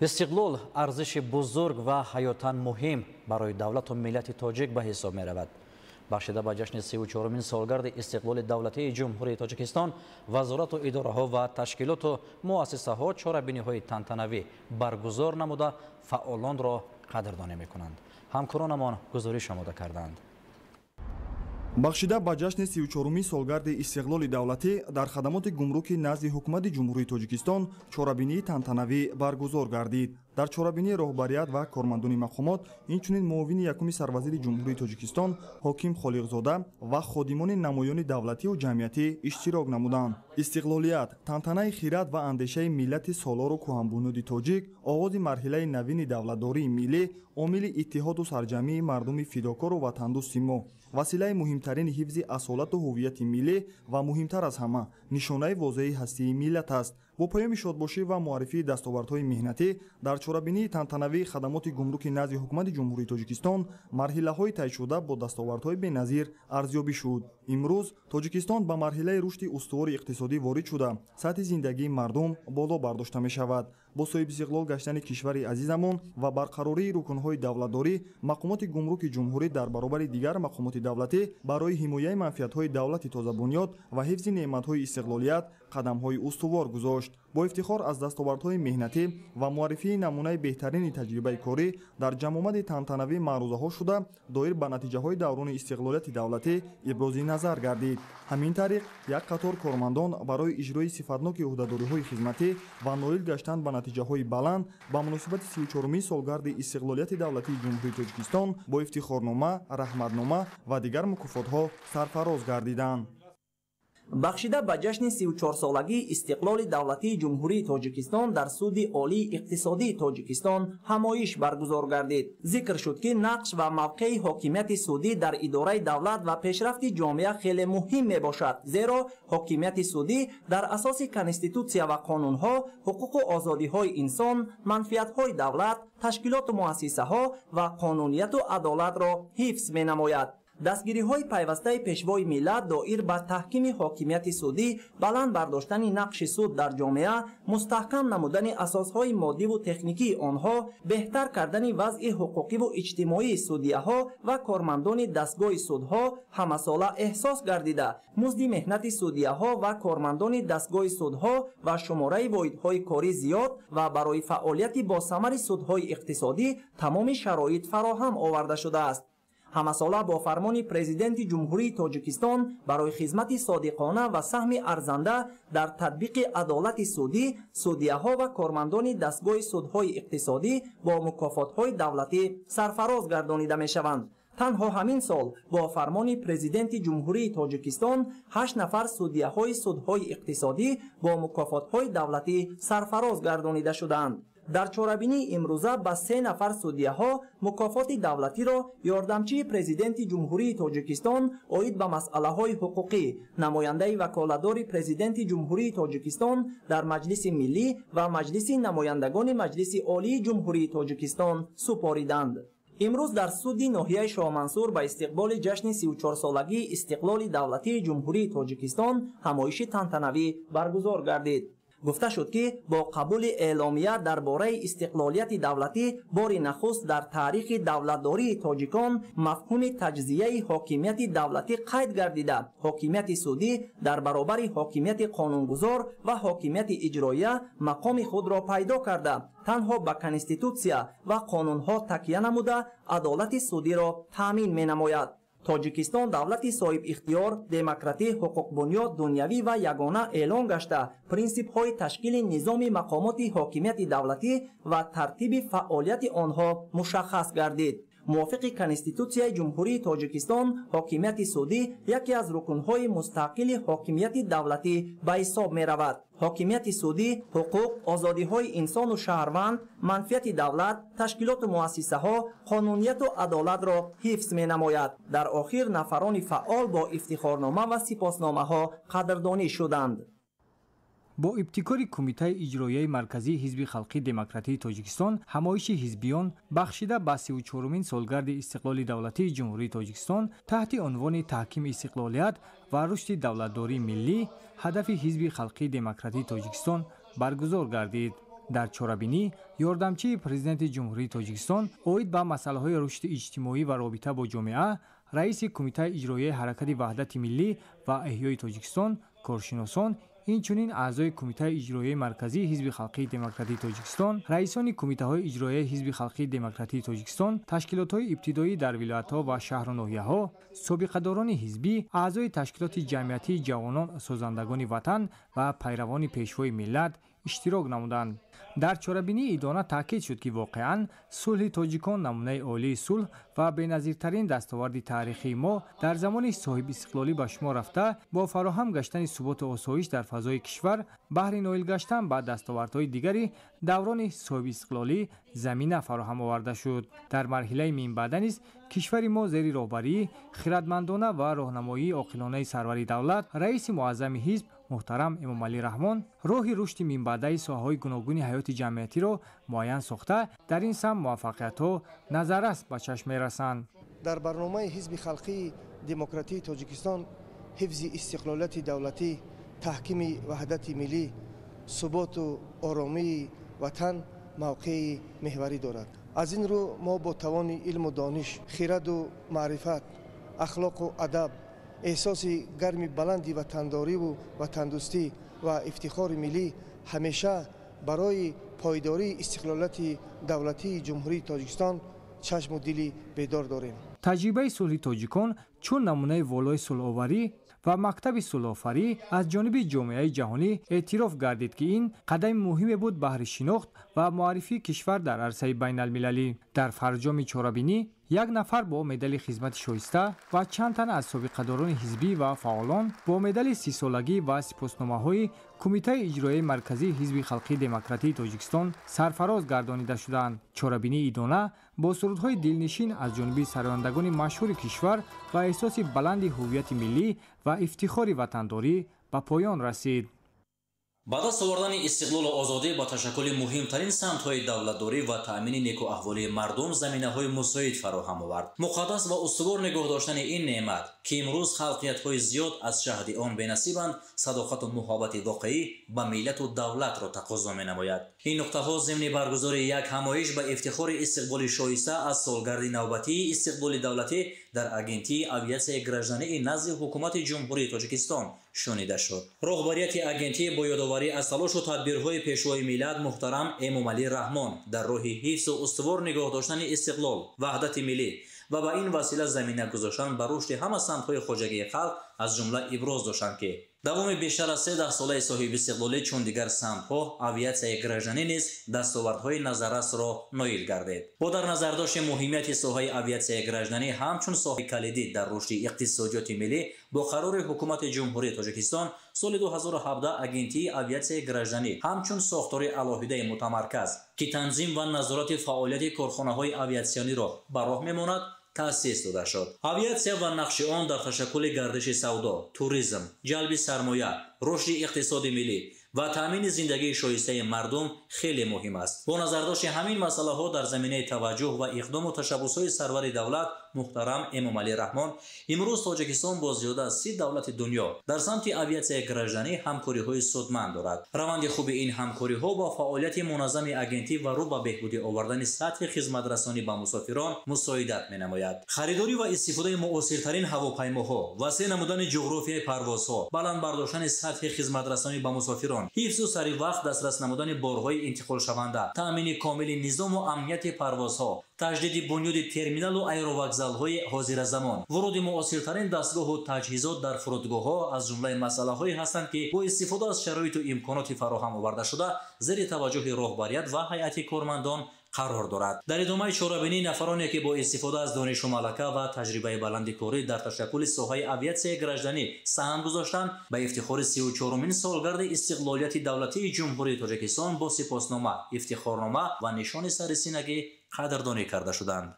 [SPEAKER 8] Истиқлол арзиши бузург ва ҳаётан муҳим барои давлату миллати тоҷик ба ҳисоб меравад. Бахшида ба ҷашни 34-умин солгарди истиқлоли давлатии Ҷумҳурии Тоҷикистон, вазорату идораҳо ва ташкилоту муассисаҳо чорабиниҳои тантанавӣ баргузор намуда, фаъолонро қадрдонӣ мекунанд. Ҳамкоронамон гузориш омода карданд.
[SPEAKER 11] Бахшида ба ҷашни 34-уми солгарди истиқлоли давлатӣ дар хадамоти гумруки назди Ҳукумати Ҷумҳурии Тоҷикистон чорабинии тантанавӣ баргузор гардид. Дар чорабинии роҳбарият ва кормандони мақомот, инчунин муовини якуми сарвазири Ҷумҳурии Тоҷикистон Ҳоким Холиқзода ва ходимони намоёни давлативу ҷамъиятӣ иштирок намуданд. Истиқлолият, тантанаи хират ва андешаи миллати солору кӯҳанбунёди тоҷик, оғози марҳилаи навини давлатдории миллӣ, омили иттиҳоду сарҷамъии мардуми фидокору ватандӯсти мо, василаи муҳимтарини ҳифзи асолату ҳуввияти миллӣ ва муҳимтар аз ҳама нишонаи возеҳи ҳастии миллат аст. Бо паёми шодбошӣ ва муаррифии дастовардҳои меҳнатӣ дар чорабинии тантанавии хадамоти гумруки назди ҳукумати Ҷумҳурии Тоҷикистон марҳилаҳои тайшуда бо дастовардҳои беназир арзёбӣ шуд. Имрӯз Тоҷикистон ба марҳилаи рушди устувори иқтисодӣ ворид шуда, сатҳи зиндагии мардум боло бардошта мешавад. Бо соҳибистиқлол гаштани кишвари азизамон ва барқарории рукнҳои давлатдорӣ, мақомоти гумруки ҷумҳурӣ дар баробари дигар мақомоти давлатӣ барои ҳимояи манфиатҳои давлати тозабунёд ва ҳифзи неъматҳои истиқлолият қадамҳои устувор гузошт. Бо ифтихор аз дастовардҳои меҳнатӣ ва муаррифии намунаи беҳтарини таҷрибаи корӣ дар ҷамъомади тантанавӣ маърузаҳо шуда, доир ба натиҷаҳои даврони истиқлолияти давлатӣ ибрози назар гардид. Ҳамин тариқ як қатор кормандон барои иҷрои сифатноки ӯҳдадориҳои хизматӣ ва ноил гаштан ба натиҷаҳои баланд ба муносибати 34-умин солгарди истиқлолияти давлатии Ҷумҳурии Тоҷикистон бо ифтихорнома, раҳматнома ва дигар мукофотҳо сарфароз гардиданд.
[SPEAKER 12] Бахшида ба ҷашни 34-солагии истиқлоли давлатии Ҷумҳурии Тоҷикистон дар Суди Олии иқтисодии Тоҷикистон ҳамоиш баргузор гардид. Зикр шуд, ки нақш ва мавқеи ҳокимияти судӣ дар идораи давлат ва пешрафти ҷомеа хеле муҳим мебошад, зеро ҳокимияти судӣ дар асоси конститутсия ва қонунҳо ҳуқуқу озодиҳои инсон, манфиатҳои давлат, ташкилоту муассисаҳо ва қонунияту адолатро ҳифз менамояд. Дастгириҳои пайвастаи пешвои миллат доир ба таҳкими ҳокимияти судӣ, баланд бардоштани нақши суд дар ҷомеа, мустаҳкам намудани асосҳои моддиву техникии онҳо, беҳтар кардани вазъи ҳуқуқиву иҷтимоии судияҳо ва кормандони дастгоҳи судҳо ҳамасола эҳсос гардида, музди меҳнати судияҳо ва кормандони дастгоҳи судҳо ва шумораи воҳидҳои корӣ зиёд ва барои фаъолияти босамари судҳои иқтисодӣ тамоми шароит фароҳам оварда шудааст. Ҳамасола бо фармони Президенти Ҷумҳурии Тоҷикистон барои хизмати содиқона ва саҳми арзанда дар татбиқи адолати судӣ, судияҳо ва кормандони дастгоҳи судҳои иқтисодӣ бо мукофотҳои давлатӣ сарфароз гардонида мешаванд. Танҳо ҳамин сол бо фармони Президенти Ҷумҳурии Тоҷикистон 8 нафар судияҳои судҳои иқтисодӣ бо мукофотҳои давлатӣ сарфароз гардонида шуданд. Дар чорабинии имрӯза ба 3 нафар судияҳо мукофоти давлатиро ёрдамчии Президенти Ҷумҳурии Тоҷикистон оид ба масъалаҳои ҳуқуқӣ, намояндаи ваколатдори Президенти Ҷумҳурии Тоҷикистон дар Маҷлиси Миллӣ ва Маҷлиси намояндагони Маҷлиси Олии Ҷумҳурии Тоҷикистон супориданд. Имрӯз дар суди ноҳияи Шоҳмансур ба истиқболи ҷашни 34-солагии истиқлоли давлатии Ҷумҳурии Тоҷикистон ҳамоиши тантанавӣ баргузор гардид. Гуфта шуд, ки бо қабули эъломия дар бораи истиқлолияти давлатӣ бори нахуст дар таърихи давлатдории тоҷикон мафҳуми таҷзияи ҳокимияти давлатӣ қайд гардида, ҳокимияти судӣ дар баробари ҳокимияти қонунгузор ва ҳокимияти иҷроия мақоми худро пайдо карда, танҳо ба конститутсия ва қонунҳо такя намуда адолати судиро таъмин менамояд. Тоҷикистон давлати соҳибихтиёр, демократӣ, ҳуқуқбунёд, дунявӣ ва ягона эълон гашта, принсипҳои ташкили низоми мақомоти ҳокимияти давлатӣ ва тартиби фаъолияти онҳо мушаххас гардид. Мувофиқи Конститутсияи Ҷумҳурии Тоҷикистон ҳокимияти судӣ яке аз рукнҳои мустақили ҳокимияти давлатӣ ба ҳисоб меравад. Ҳокимияти судӣ ҳуқуқ, озодиҳои инсону шаҳрванд, манфиати давлат, ташкилоту муассисаҳо, қонунияту адолатро ҳифз менамояд. Дар охир нафарони фаъол бо ифтихорнома ва сипосномаҳо қадрдонӣ шуданд.
[SPEAKER 13] Бо ибтикори Кумитаи иҷроияи Марказии Ҳизби Халқии Демократии Тоҷикистон ҳамоиши ҳизбиён бахшида ба 34-умин солгарди истиқлоли давлатии Ҷумҳурии Тоҷикистон таҳти унвони таҳкими истиқлолият ва рушди давлатдории миллӣ ҳадафи Ҳизби Халқии Демократии Тоҷикистон баргузор гардид. Дар чорабинӣ ёрдамчии Президенти Ҷумҳурии Тоҷикистон оид ба масъалаҳои рушди иҷтимоӣ ва робита бо ҷомеа, раиси Кумитаи иҷроияи Ҳаракати Ваҳдати Миллӣ ва Эҳёи Тоҷикистон, коршиносон, инчунин аъзои Кумитаи иҷроияи Марказии Ҳизби Халқии Демократии Тоҷикистон, раисони кумитаҳои иҷроияи Ҳизби Халқии Демократии Тоҷикистон, ташкилотҳои ибтидоӣ дар вилоятҳо ва шаҳру ноҳияҳо, собиқадорони ҳизбӣ, аъзои ташкилоти ҷамъиятии ҷавонон, созандагони ватан ва пайравони пешвои миллат иштирок намуданд. Дар чорабинии идона таъкид шуд, ки воқеан сулҳи тоҷикон намунаи олии сулҳ ва беназиртарин дастоварди таърихии мо дар замони соҳибистиқлолӣ ба шумор рафта, бо фароҳам гаштани суботу осоиш дар фазои кишвар баҳри ноил гаштан ба дастовардҳои дигари даврони соҳибистиқлолӣ замина фароҳам оварда шуд. Дар марҳилаи минбаъда низ кишвари мо зери роҳбарии хиратмандона ва роҳнамоии оқилонаи сарвари давлат, раиси муаззами ҳизб Муҳтарам Эмомалӣ Раҳмон роҳи рушди минбаъдаи соҳаҳои гуногуни ҳаёти ҷамъиятиро муайян сохта, дар ин самт муваффақиятҳо назаррас ба чашм мерасанд.
[SPEAKER 14] Дар барномаи Ҳизби халқии демократии Тоҷикистон ҳифзи истиқлолияти давлатӣ, таҳкими ваҳдати миллӣ, суботу оромии ватан мавқеи меҳварӣ дорад. Аз ин рӯ мо бо тавони илму дониш, хираду маърифат, ахлоқу адаб, эҳсоси гарми баланди ватандориву ватандӯстӣ ва ифтихори миллӣ ҳамеша барои пойдории истиқлолияти давлатии Ҷумҳурии Тоҷикистон чашму дили бедор дорем.
[SPEAKER 13] Таҷрибаи сулҳи тоҷикон чун намунаи волои сулҳоварӣ ва мактаби сулҳофарӣ аз ҷониби ҷомеаи ҷаҳонӣ эътироф гардид, ки ин қадами муҳиме буд баҳри шинохт ва муаррифии кишвар дар арсаи байналмилалӣ. Дар фарҷоми чорабинӣ як нафар бо медали хизмати шоиста ва чанд тан аз собиқадорони ҳизбӣ ва фаъолон бо медали 30-солагӣ ва сипосномаҳои Кумитаи иҷроияи марказии Ҳизби халқии демократии Тоҷикистон сарфароз гардонида шуданд. Чорабинии идона бо сурудҳои дилнишин аз ҷониби сарояндагони машҳури кишвар ва эҳсоси баланди ҳуввияти миллӣ ва ифтихори ватандорӣ ба поён расид.
[SPEAKER 8] Ба даст овардани истиқлолу озодӣ ба ташаккули муҳимтарин самтҳои давлатдорӣ ва таъмини некуаҳволии мардум заминаҳои мусоид фароҳам овард. Муқаддас ва устувор нигоҳ доштани ин неъмат, ки имрӯз халқиятҳои зиёд аз шаҳди он бенасибанд, садоқату муҳаббати воқеӣ ба миллату давлатро тақозо менамояд. Ин нуқтаҳо зимни баргузории як ҳамоиш ба ифтихори истиқболи шоиста аз солгарди навбатии истиқлоли давлатӣ дар Агентии авиатсияи граждании назди Ҳукумати Ҷумҳурии Тоҷикистон шунида шуд. Роҳбарияти агентӣ бо ёдоварӣ аз талошу тадбирҳои Пешвои миллат муҳтарам Эмомалӣ Раҳмон дар роҳи ҳифзу устувор нигоҳ доштани истиқлол, ваҳдати миллӣ ва ба ин васила замина гузоштан ба рушди ҳама самтҳои хоҷагии халқ аз ҷумла иброз доштанд, ки давоми бештар аз 13 солаи соҳибистиқлолӣ чун дигар самтҳо авиатсияи гражданӣ низ дастовардҳои назаррасро ноил гардид. Бо дар назардошти муҳимияти соҳаи авиатсияи гражданӣ ҳамчун соҳаи калидӣ дар рушди иқтисодиёти миллӣ бо қарори Ҳукумати Ҷумҳурии Тоҷикистон соли 2017 Агентии авиатсияи гражданӣ ҳамчун сохтори алоҳидаи мутамарказ, ки танзим ва назорати фаъолияти корхонаҳои авиатсиониро ба роҳ мемонад, таъсис дода шуд. Авиатсия ва нақши он дар ташаккули гардиши савдо, туризм, ҷалби сармоя, рушди иқтисоди миллӣ ва таъмини зиндагии шоистаи мардум хеле муҳим аст. Бо назардошти ҳамин масъалаҳо дар заминаи таваҷҷӯҳ ва иқдому ташаббусҳои сарвари давлат муҳтарам Эмомалӣ Раҳмон имрӯз Тоҷикистон бо зиёда аз 30 давлати дунё дар самти авиатсияи гражданӣ ҳамкориҳои судманд дорад. Раванди хуби ин ҳамкориҳо бо фаъолияти муназзами агентӣ ва рӯ ба беҳбудӣ овардани сатҳи хизматрасонӣ ба мусофирон мусоидат менамояд. Харидорӣ ва истифодаи муосиртарин ҳавопаймоҳо, васеъ намудани ҷуғрофияи парвозҳо, баланд бардоштани сатҳи хизматрасонӣ ба мусофирон, ҳифзу сари вақт дастрас намудани борҳои интиқолшаванда, таъмини комили низому амнияти парвозҳо, таҷдиди бунёди терминалу аэровокзалҳои ҳозиразамон, вуруди муосиртарин дастгоҳу таҷҳизот дар фурудгоҳҳо аз ҷумлаи масъалаҳое ҳастанд, ки бо истифода аз шароиту имконоти фароҳам овардашуда зери таваҷҷӯҳи роҳбарият ва ҳайати кормандон қарор дорад. Дар идомаи чорабинӣ нафароне, ки бо истифода аз донишу малака ва таҷрибаи баланди корӣ дар ташаккули соҳаи авиатсияи гражданӣ саҳм гузоштанд, ба ифтихори 34-умин солгарди истиқлолияти давлатии Ҷумҳурии Тоҷикистон бо сипоснома, ифтихорнома ва нишони сарисинагӣ қадрдонӣ карда шуданд.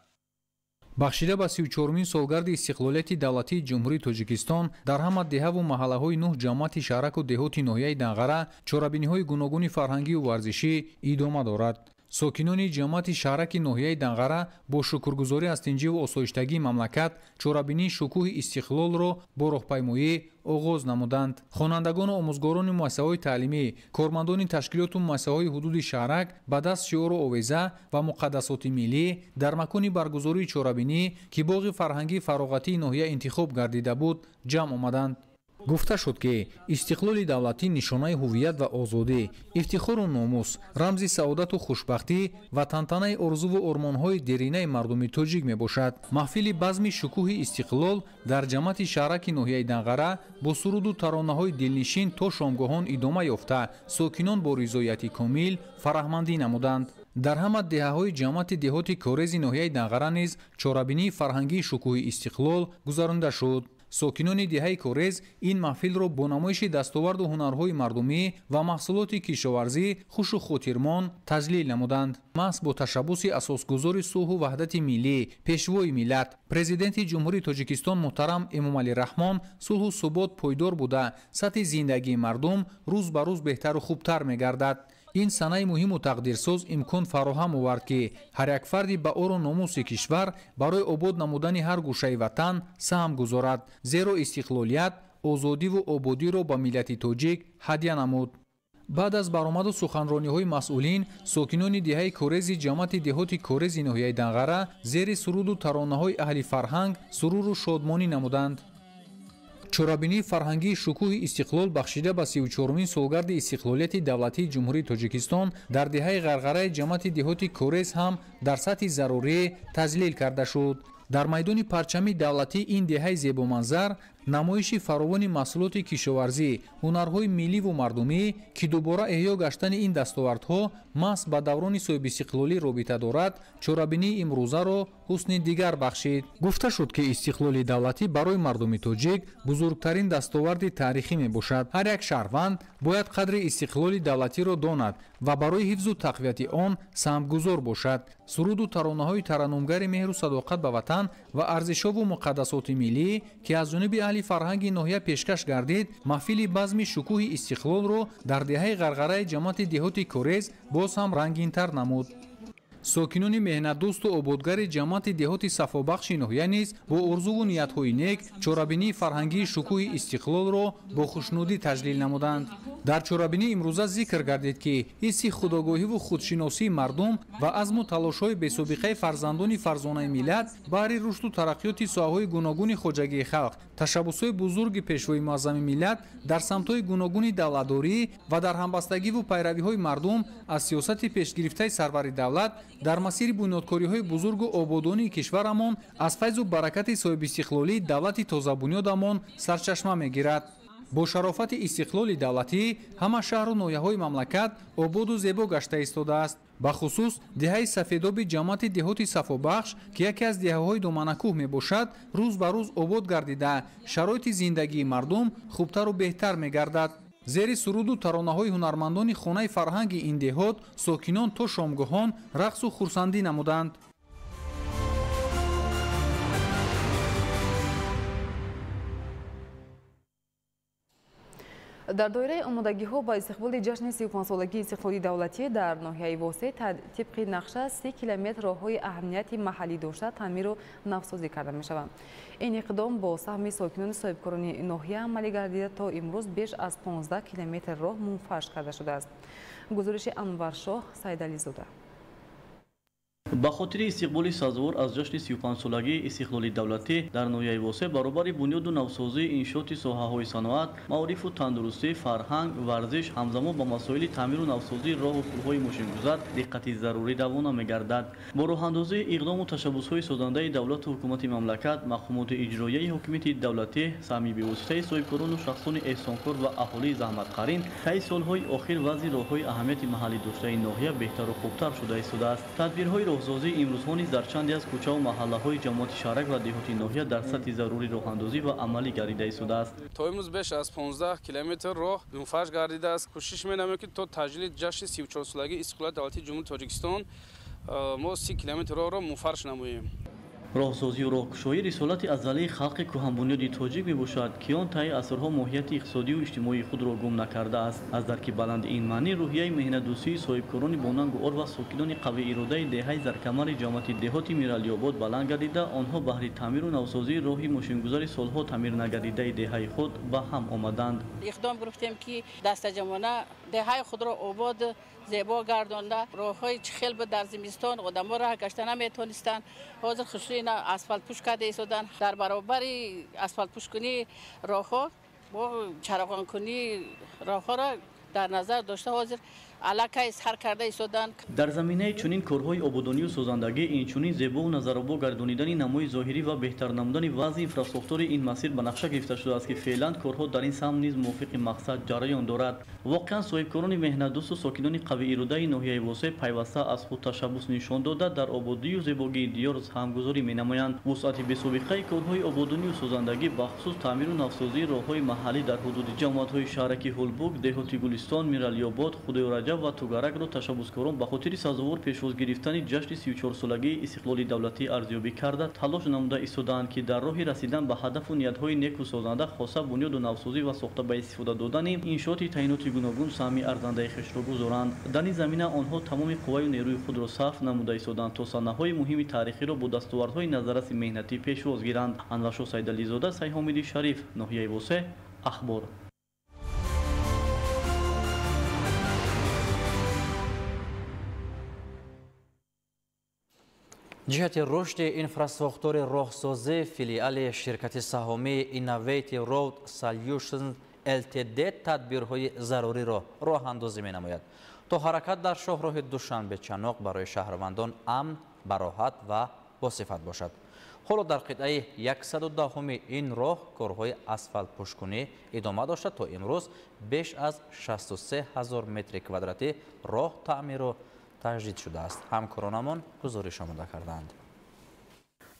[SPEAKER 15] Бахшида ба 34-умин солгарди истиқлолияти давлатии Ҷумҳурии Тоҷикистон дар ҳама деҳаву маҳаллаҳои 9 ҷамоати шаҳраку деҳоти ноҳияи Данғара чорабиниҳои гуногуни фарҳангию варзишӣ идома дорад. Сокинони ҷамоати шаҳраки ноҳияи Данғара бо шукргузорӣ аз тинҷиву осоиштагии мамлакат чорабинии шукӯҳи истиқлолро бо роҳпаймоӣ оғоз намуданд. Хонандагону омӯзгорони муассисаҳои таълимӣ, кормандони ташкилоту муассисаҳои ҳудуди шаҳрак ба даст шиору овеза ва муқаддасоти миллӣ дар макони баргузории чорабинӣ, ки боғи фарҳангии фароғатии ноҳия интихоб гардида буд, ҷамъ омаданд. Гуфта шуд, ки истиқлоли давлатӣ нишонаи ҳуввият ва озодӣ, ифтихору номус, рамзи саодату хушбахтӣ ва тантанаи орзуву ормонҳои деринаи мардуми тоҷик мебошад. Маҳфили базми шукӯҳи истиқлол дар ҷамоати шаҳраки ноҳияи Данғара бо суруду таронаҳои дилнишин то шомгоҳон идома ёфта, сокинон бо ризояти комил фараҳмандӣ намуданд. Дар ҳама деҳаҳои ҷамоати деҳоти Корези ноҳияи Данғара низ чорабинии фарҳангии шукӯҳи истиқлол гузаронида шуд. Сокинони деҳаи Корез ин маҳфилро бо намоиши дастоварду ҳунарҳои мардумӣ ва маҳсулоти кишоварзӣ хушу хотирмон таҷлил намуданд. Маҳз бо ташаббуси асосгузори сулҳу ваҳдати миллӣ, пешвои миллат, Президенти Ҷумҳурии Тоҷикистон муҳтарам Эмомалӣ Раҳмон сулҳу субот пойдор буда, сатҳи зиндагии мардум рӯз ба рӯз беҳтару хубтар мегардад. Ин санаи муҳиму тақдирсоз имкон фароҳам овард, ки ҳар як фарди ба ору номуси кишвар барои обод намудани ҳар гӯшаи ватан саҳм гузорад, зеро истиқлолият озодиву ободиро ба миллати тоҷик ҳадя намуд. Баъд аз баромаду суханрониҳои масъулин, сокинони деҳаи Корези ҷамоати деҳоти Корези ноҳияи Данғара зери суруду таронаҳои аҳли фарҳанг суруру шодмонӣ намуданд. Чорабинии фарҳангии шукӯҳи истиқлол бахшида ба 34-умин солгарди истиқлолияти давлатии Ҷумҳурии Тоҷикистон дар деҳаи Ғарғараи ҷамоати деҳоти Корез ҳам дар сатҳи зарурӣ таҷлил карда шуд. Дар майдони парчами давлатии ин деҳаи зебоманзар намоиши фаровони маҳсулоти кишоварзӣ, ҳунарҳои милливу мардумӣ, ки дубора эҳё гаштани ин дастовардҳо маҳз ба даврони соҳибистиқлолӣ робита дорад, чорабинии имрӯзаро ҳусни дигар бахшид. Гуфта шуд, ки истиқлоли давлатӣ барои мардуми тоҷик бузургтарин дастоварди таърихӣ мебошад. Ҳар як шаҳрванд бояд қадри истиқлоли давлатиро донад ва барои ҳифзу тақвияти он саҳмгузор бошад. Суруду таронаҳои тараннумгари меҳру садоқат ба ватан ва арзишҳову муқаддасоти миллӣ, ки аз ҷониби аҳли фарҳанги ноҳия пешкаш гардид, маҳфили базми шукӯҳи истиқлолро дар деҳаи Ғарғараи ҷамоати деҳоти Корез боз ҳам рангинтар намуд. Сокинони меҳнатдӯсту ободгари ҷамоати деҳоти Сафобахши ноҳия низ бо орзуву ниятҳои нек чорабинии фарҳангии шукӯҳи истиқлолро бо хушнудӣ таҷлил намуданд. Дар чорабинӣ имрӯза зикр гардид, ки ҳисси худогоҳиву худшиносии мардум ва азму талошҳои бесобиқаи фарзандони фарзонаи миллат баҳри рушду тараққиёти соҳаҳои гуногуни хоҷагии халқ, ташаббусҳои бузурги пешвои муаззами миллат дар самтҳои гуногуни давлатдорӣ ва дар ҳамбастагиву пайравиҳои мардум аз сиёсати пешгирифтаи сарвари давлат дар масири бунёдкориҳои бузургу ободонии кишварамон аз файзу баракати соҳибистиқлолии давлати тозабунёдамон сарчашма мегирад. Бо шарофати истиқлоли давлатӣ ҳама шаҳру ноҳияҳои мамлакат ободу зебо гашта истодааст. Бахусус деҳаи Сафедоби ҷамоати деҳоти Сафобахш, ки яке аз деҳаҳои доманакӯҳ мебошад, рӯз ба рӯз обод гардида, шароити зиндагии мардум хубтару беҳтар мегардад. Зери суруду таронаҳои ҳунармандони хонаи фарҳанги ин деҳот сокинон то шомгоҳон рақсу хурсандӣ намуданд.
[SPEAKER 7] Дар доираи омодагиҳо ба истиқболи ҷашни 35-солагии истиқлоли давлатӣ дар ноҳияи Восеъ тибқи нақша 3 километр роҳҳои аҳамияти маҳаллӣ дошта таъмиру навсозӣ карда мешаванд. Ин иқдом бо саҳми сокинони соҳибкорони ноҳия амалӣ гардида, то имрӯз беш аз 15 километр роҳ мунфарш карда шудааст. Гузориши Анваршоҳ Сайдализода.
[SPEAKER 16] Ба хотири истиқболи сазовор аз ҷашни 35-солагии истиқлоли давлатӣ дар ноҳияи Восеъ баробари бунёду навсозии иншооти соҳаҳои саноат, маорифу тандурустӣ, фарҳанг, варзиш, ҳамзамон ба масоили таъмиру навсозии роҳу пулҳои мошингузар диққати зарурӣ равона мегардад. Бо роҳандозии иқдому ташаббусҳои созандаи давлату ҳукумати мамлакат, мақомоти иҷроияи ҳокимияти давлатӣ, саҳми бевоситаи соҳибкорону шахсони эҳсонкор ва аҳолии заҳматқарин, таи солҳои охир вазъи роҳҳои аҳамияти маҳаллӣ доштаи ноҳия беҳтару хубтар шуда истодааст. Тадбирҳои роҳсозӣ имрӯзҳо низ дар чанде аз кӯчаву маҳаллаҳои ҷамоати шаҳрак ва деҳоти ноҳия дар сатҳи зарурӣ роҳандозӣ ва амалӣ гардида истодааст.
[SPEAKER 17] То имрӯз беш аз 15 километр роҳ мунфарш гардидааст. Кӯшиш менамоем, ки то таҷлили ҷашни 34-солагии истиқлолияти давлатии Ҷумҳурии Тоҷикистон мо 30 километр роҳро мунфарш намоем.
[SPEAKER 16] Роҳсозию роҳкушоӣ рисолати азалии халқи кӯҳанбунёди тоҷик мебошад, ки он таи асрҳо моҳияти иқтисодию иҷтимоии худро гум накардааст. Аз дарки баланди ин маънӣ рӯҳияи меҳнатдӯстии соҳибкорони бонангу ор ва сокинони қавииродаи деҳаи Заркамари ҷамоати деҳоти Миралиобод баланд гардида, онҳо баҳри таъмиру навсозии роҳи мошингузари солҳо таъмир нагардидаи деҳаи худ ба ҳам омаданд.
[SPEAKER 18] Иқдом гирифтем, ки дастаҷамона деҳаи худро обод зебо гардонда, роҳҳои чӣ хел буд дар зимистон одамо роҳ гашта наметонистанд. Ҳозир хушрӯ ина асфалтпӯш карда истоданд. Дар баробари асфалтпӯшкунии роҳҳо бо чароғонкунии роҳҳоро дар назар дошта, ҳозир Аллакай сар карда истодан.
[SPEAKER 16] Дар заминаи чунин корҳои ободонию созандагӣ, инчунин зебову назаробо гардонидани намои зоҳирӣ ва беҳтар намудани вазъи инфрасохтори ин масир ба нақша гирифта шудааст, ки феълан корҳо дар ин самт низ мувофиқи мақсад ҷараён дорад. Воқеан, соҳибкорони меҳнатдӯсту сокинони қавииродаи ноҳияи Восеъ пайваста аз худ ташаббус нишон дода, дар ободию зебогии диёр ҳамгузорӣ менамоянд. Вусъати бесобиқаи корҳои ободонию созандагӣ, бахусус таъмиру навсозии роҳҳои маҳаллӣ дар ҳудуди ҷамоатҳои шаҳраки Ҳулбук, деҳоти Гулистон, Миралиёбод, Худоёраҷаб ва Тугаракро ташаббускорон ба хотири сазовор пешвоз гирифтани ҷашни 34-солагии истиқлоли давлатӣ арзёбӣ карда, талош намуда истодаанд, ки дар роҳи расидан ба ҳадафу ниятҳои неку созанда, хоса бунёду навсозӣ ва сохта ба истифода додани иншооти таъиноти гуногун саҳми арзандаи хешро гузоранд. Дар ин замина онҳо тамоми қувваю нерӯи худро сарф намуда истоданд, то санаҳои муҳими таърихиро бо дастовардҳои назарраси меҳнатӣ пешвоз гиранд. Анваршоҳ Сайдализода, Сайҳомиди Шариф, ноҳияи Восеъ, Ахбор.
[SPEAKER 8] Ҷиҳати рушди инфрасохтори роҳсозӣ филиали ширкати саҳомии Innovative Road Solutions LTD тадбирҳои заруриро роҳандозӣ менамояд, то ҳаракат дар шоҳроҳи Душанбе-Чаноқ барои шаҳрвандон амн, бароҳат ва босифат бошад. Ҳоло дар қитъаи 110-уми ин роҳ корҳои асфалтпӯшкунӣ идома дошта, то имрӯз беш аз 63 ҳазор метри квадратӣ роҳ таъмиру таҷдид шудааст. Ҳамкоронамон гузориш омода кардаанд.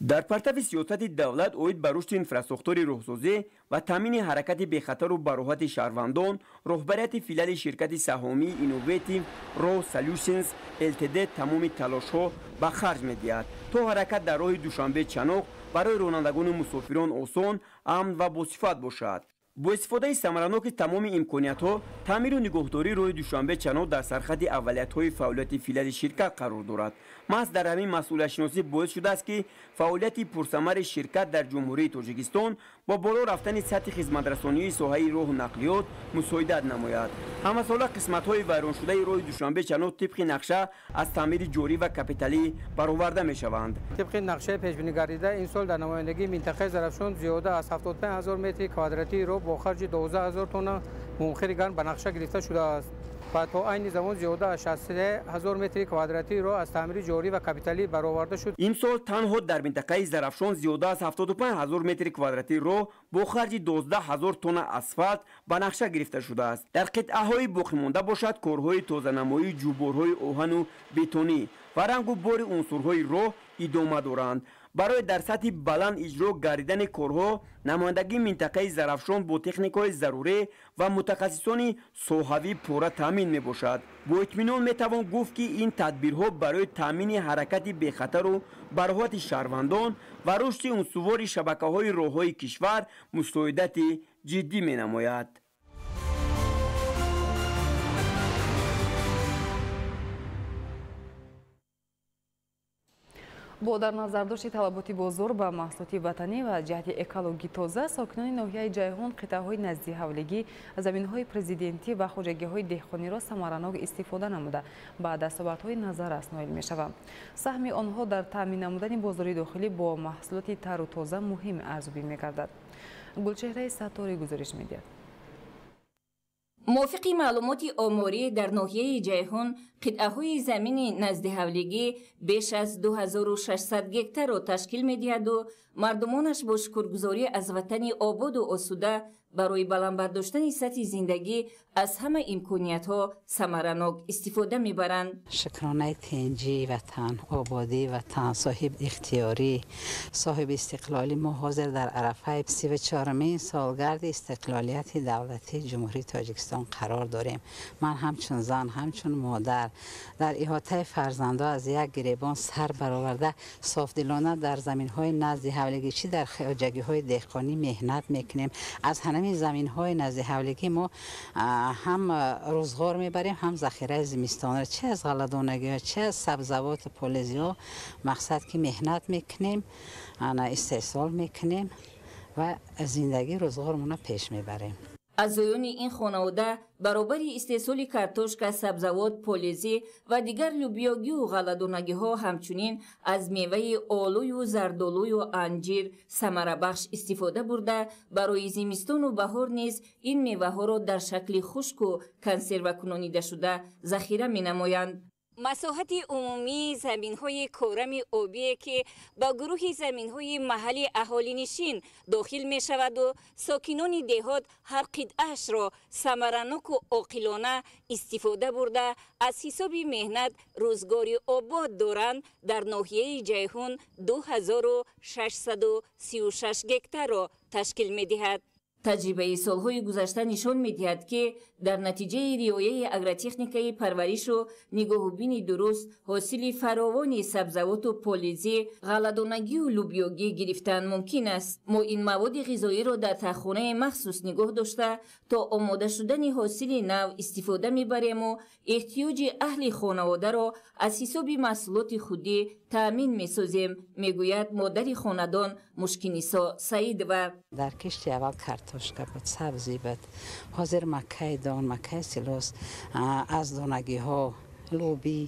[SPEAKER 19] Дар партави сиёсати давлат оид ба рушди инфрасохтори роҳсозӣ ва таъмини ҳаракати бехатару бароҳати шаҳрвандон, роҳбарияти филиали ширкати саҳомии Innovative Road Solutions LTD тамоми талошҳо ба харҷ медиҳад, то ҳаракат дар роҳи Душанбе-Чаноқ барои ронандагону мусофирон осон, амн ва босифат бошад. Бо истифодаи самараноки тамоми имкониятҳо, таъмиру нигоҳдории роҳи Душанбе-Чаноқ дар сархати аввалиятҳои фаъолияти филиали ширкат қарор дорад. Маҳз дар ҳамин масъулиятшиносӣ боис шудааст, ки фаъолияти пурсамари ширкат дар Ҷумҳурии Тоҷикистон бо боло рафтани сатҳи хизматрасонии соҳаи роҳу нақлиёт мусоидат намояд. Ҳамасола қисматҳои вайроншудаи роҳи Душанбе-Чаноқ тибқи нақша аз таъмири ҷорӣ ва капиталӣ бароварда мешаванд.
[SPEAKER 20] Тибқи нақшаи пешбинигардида, ин сол дар намояндагии минтақаи Зарафшон зиёда аз 75 ҳазор метри квадратии роҳ бо харҷи 12 ҳазор тонна мумхири гарм ба нақша гирифта шудааст ва то айни замон зиёда аз 63 ҳазор метри квадратии роҳ аз таъмири ҷорӣ ва капиталӣ бароварда шуд.
[SPEAKER 19] Имсол танҳо дар минтақаи Зарафшон зиёда аз 75 ҳазор метри квадратии роҳ бо харҷи 12 ҳазор тонна асфалт ба нақша гирифта шудааст. Дар қитъаҳои боқимонда бошад, корҳои тозанамоии ҷӯборҳои оҳану бетонӣ ва рангу бори унсурҳои роҳ идома доранд. Барои дар сатҳи баланд иҷро гардидани корҳо, намояндагии минтақаи Зарафшон бо техникаҳои зарурӣ ва мутахассисони соҳавӣ пурра таъмин мебошад. Бо итминон метавон гуфт, ки ин тадбирҳо барои таъмини ҳаракати бехатару бароҳати шаҳрвандон ва рушди унсурвори шабакаҳои роҳҳои кишвар мусоидати ҷиддӣ менамояд.
[SPEAKER 7] Бо дар назардошти талаботи бозор ба маҳсулоти ватанӣ ва ҷиҳати экологӣ тоза, сокинони ноҳияи Ҷайҳун қитъаҳои назди ҳавлигӣ, заминҳои президентӣ ва хоҷагиҳои деҳқониро самаранок истифода намуда, ба дастовардҳои назаррас ноил мешаванд. Саҳми онҳо дар таъмин намудани бозори дохилӣ бо маҳсулоти тару тоза муҳим арзёбӣ мегардад. Гулчеҳраи Сатторӣ гузориш медиҳад.
[SPEAKER 21] Мувофиқи маълумоти оморӣ, дар ноҳияи Ҷайҳун қитъаҳои замини назди ҳавлигӣ беш аз 2600 гектарро ташкил медиҳаду мардумонаш бо шукргузорӣ аз ватани ободу осуда барои баланд бардоштани сатҳи зиндагӣ аз ҳама имкониятҳо самаранок истифода мебаранд.
[SPEAKER 10] Шукронаи тинҷии ватан, ободии ватан, соҳиб ихтиёрӣ, соҳиби истиқлолӣ. Мо ҳозир дар арафаи 34-умин солгарди истиқлолияти давлатии Ҷумҳурии Тоҷикистон қарор дорем. Ман ҳамчун зан, ҳамчун модар дар иҳотаи фарзандо аз як гиребон сар бароварда, софдилона дар заминҳои назди ҳавлигӣ, чӣ дар хоҷагиҳои деҳқонӣ меҳнат мекунем. Аз ҳамин заминҳои назди ҳавлигӣ мо ҳам рӯзғор мебарем, ҳам захираи зимистонро, чӣ аз ғалладонагиҳо, чӣ аз сабзавоту полезиҳо. Мақсад ки меҳнат мекунем, истеҳсол мекунем ва зиндагии рӯзғормонро пеш мебарем.
[SPEAKER 21] Аъзоёни ин хонавода баробари истеҳсоли картошка, сабзавот, полезӣ ва дигар лӯбиёгию ғалладонагиҳо ҳамчунин аз меваи олую зардолую анҷир самарабахш истифода бурда, барои зимистону баҳор низ ин меваҳоро дар шакли хушку консервакунонидашуда захира менамоянд. Масоҳати умумии заминҳои корами обие, ки ба гурӯҳи заминҳои маҳалли аҳолинишин дохил мешаваду сокинони деҳот ҳар қитъаашро самараноку оқилона истифода бурда, аз ҳисоби меҳнат рӯзгори обод доранд, дар ноҳияи Ҷайҳун 2636 гектарро ташкил медиҳад. Таҷрибаи солҳои гузашта нишон медиҳад, ки дар натиҷаи риояи агротехникаи парваришу нигоҳубини дуруст ҳосили фаровони сабзавоту полизӣ, ғалладонагию лӯбиёгӣ гирифтан мумкин аст. Мо ин маводи ғизоиро дар таххонаи махсус нигоҳ дошта, то омода шудани ҳосили нав истифода мебарему эҳтиёҷи аҳли хонаводаро аз ҳисоби маҳсулоти худӣ таъмин месозем, мегӯяд модари хонадон Мушкинисо Саидова.
[SPEAKER 10] Дар кишти аввал картошка буд, сабзӣ буд, ҳозир маккаи дон, маккаи силос, аз донагиҳо лӯбӣ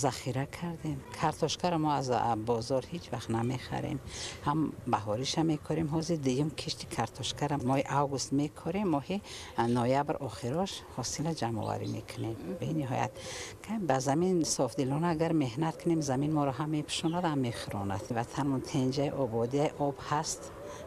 [SPEAKER 10] захира кардем. Картошкаро мо аз бозор ҳеҷ вақт намехарем, ҳам баҳориша мекорем. Ҳозир дуюм кишти картошкаро моҳи август мекорем, моҳи ноябр охирош ҳосила ҷамъоварӣ мекунем. Бениҳоят ба замин софдилона агар меҳнат кунем, замин моро ҳам мепӯшонад, ҳам мехӯронад. Ватанмон тенҷаи, ободия, об ҳаст,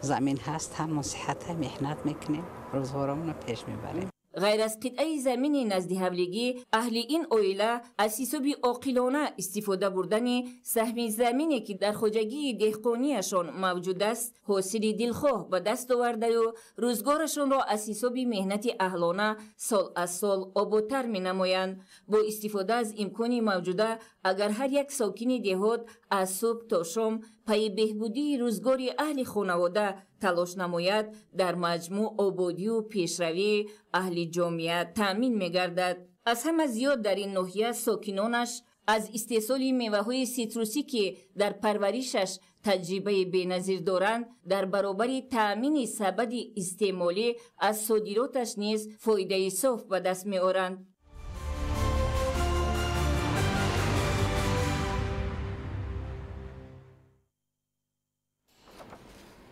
[SPEAKER 10] замин ҳаст, ҳамон сиҳата меҳнат мекунем, рӯзгоромонро пеш мебарем.
[SPEAKER 21] Ғайр аз қитъаи замини наздиҳавлигӣ, аҳли ин оила аз ҳисоби оқилона истифода бурдани саҳми замине, ки дар хоҷагии деҳқонияшон мавҷуд аст, ҳосили дилхоҳ ба даст овардаю рӯзгорашонро аз ҳисоби меҳнати аҳлона сол аз сол ободтар менамоянд. Бо истифода аз имкони мавҷуда, агар ҳар як сокини деҳот аз субҳ то шом пайи беҳбудии рӯзгори аҳли хонавода талош намояд, дар маҷмӯъ ободию пешравии аҳли ҷомеа таъмин мегардад. Аз ҳама зиёд дар ин ноҳия сокинонаш аз истеҳсоли меваҳои ситрусӣ, ки дар парваришаш таҷрибаи беназир доранд, дар баробари таъмини сабади истеъмолӣ аз содироташ низ фоидаи соф ба даст меоранд.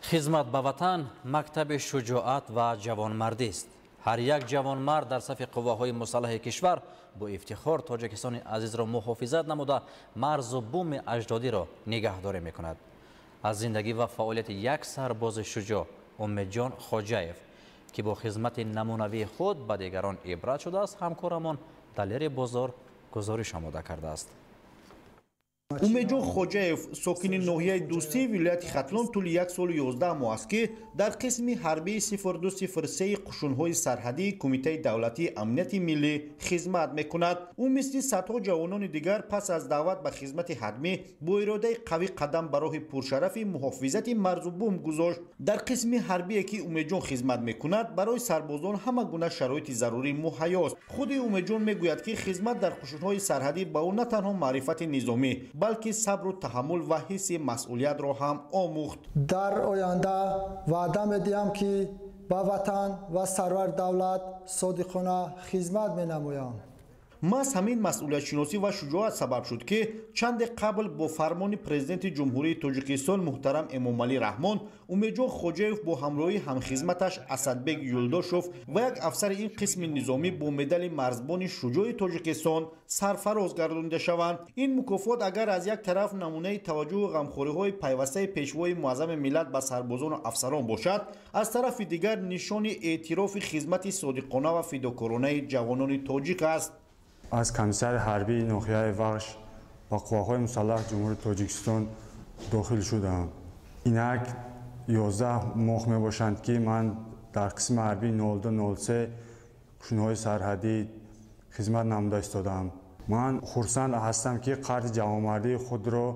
[SPEAKER 8] Хизмат ба ватан мактаби шуҷоат ва ҷавонмардист. Ҳар як ҷавонмард дар сафи қувваҳои мусаллаҳи кишвар бо ифтихор Тоҷикистони азизро муҳофизат намуда, марзу буми аҷдодиро нигаҳдорӣ мекунад. Аз зиндагӣ ва фаъолияти як сарбози шуҷоъ Умедҷон Хоҷаев, ки бо хизмати намунавии худ ба дигарон ибрат шудааст, ҳамкорамон Далери Бозор гузориш омода кардааст.
[SPEAKER 1] Умедҷон Хоҷаев, сокини ноҳияи Дӯстии вилояти Хатлон, тӯли 1 солу 11 моҳ аст, ки дар қисми ҳарбии 0203 қушунҳои сарҳадии Кумитаи давлатии амнияти миллӣ хизмат мекунад. Ӯ мисли садҳо ҷавонони дигар пас аз даъват ба хизмати ҳатмӣ бо иродаи қавӣ қадам ба роҳи пуршарафи муҳофизати марзу бум гузошт. Дар қисми ҳарбие, ки Умедҷон хизмат мекунад, барои сарбозон ҳама гуна шароити зарурӣ муҳайёст. Худи Умедҷон мегӯяд, ки хизмат дар қушунҳои сарҳадӣ ба ӯ на танҳо маърифати низомӣ, балки сабру таҳаммул ва ҳисси масъулиятро ҳам омӯхт.
[SPEAKER 22] Дар оянда ваъда медиҳам, ки ба ватан ва сарвари давлат содиқона хизмат менамоям.
[SPEAKER 1] Маҳз ҳамин масъулиятшиносӣ ва шуҷоат сабаб шуд, ки чанде қабл бо фармони президенти Ҷумҳурии Тоҷикистон муҳтарам Эмомалӣ Раҳмон Умедҷон Хоҷаев бо ҳамроҳии ҳамхизматаш Асадбек Юлдошов ва як афсари ин қисми низомӣ бо медали марзбони шуҷои Тоҷикистон сарфароз гардонида шаванд. Ин мукофот агар аз як тараф намунаи таваҷҷӯҳу ғамхориҳои пайвастаи пешвои муаззами миллат ба сарбозону афсарон бошад, аз тарафи дигар нишони эътирофи хизмати содиқона ва фидокоронаи ҷавонони тоҷик аст.
[SPEAKER 23] Аз комиссари ҳарбии ноҳияи Вахш ба қувваҳои мусаллаҳи Ҷумҳурии Тоҷикистон дохил шудам. Инак 11 моҳ мебошанд, ки ман дар қисми ҳарбии 0203 қушунҳои сарҳадӣ хизмат намуда истодаам. Ман хурсанд ҳастам, ки қарзи ҷавонмардии худро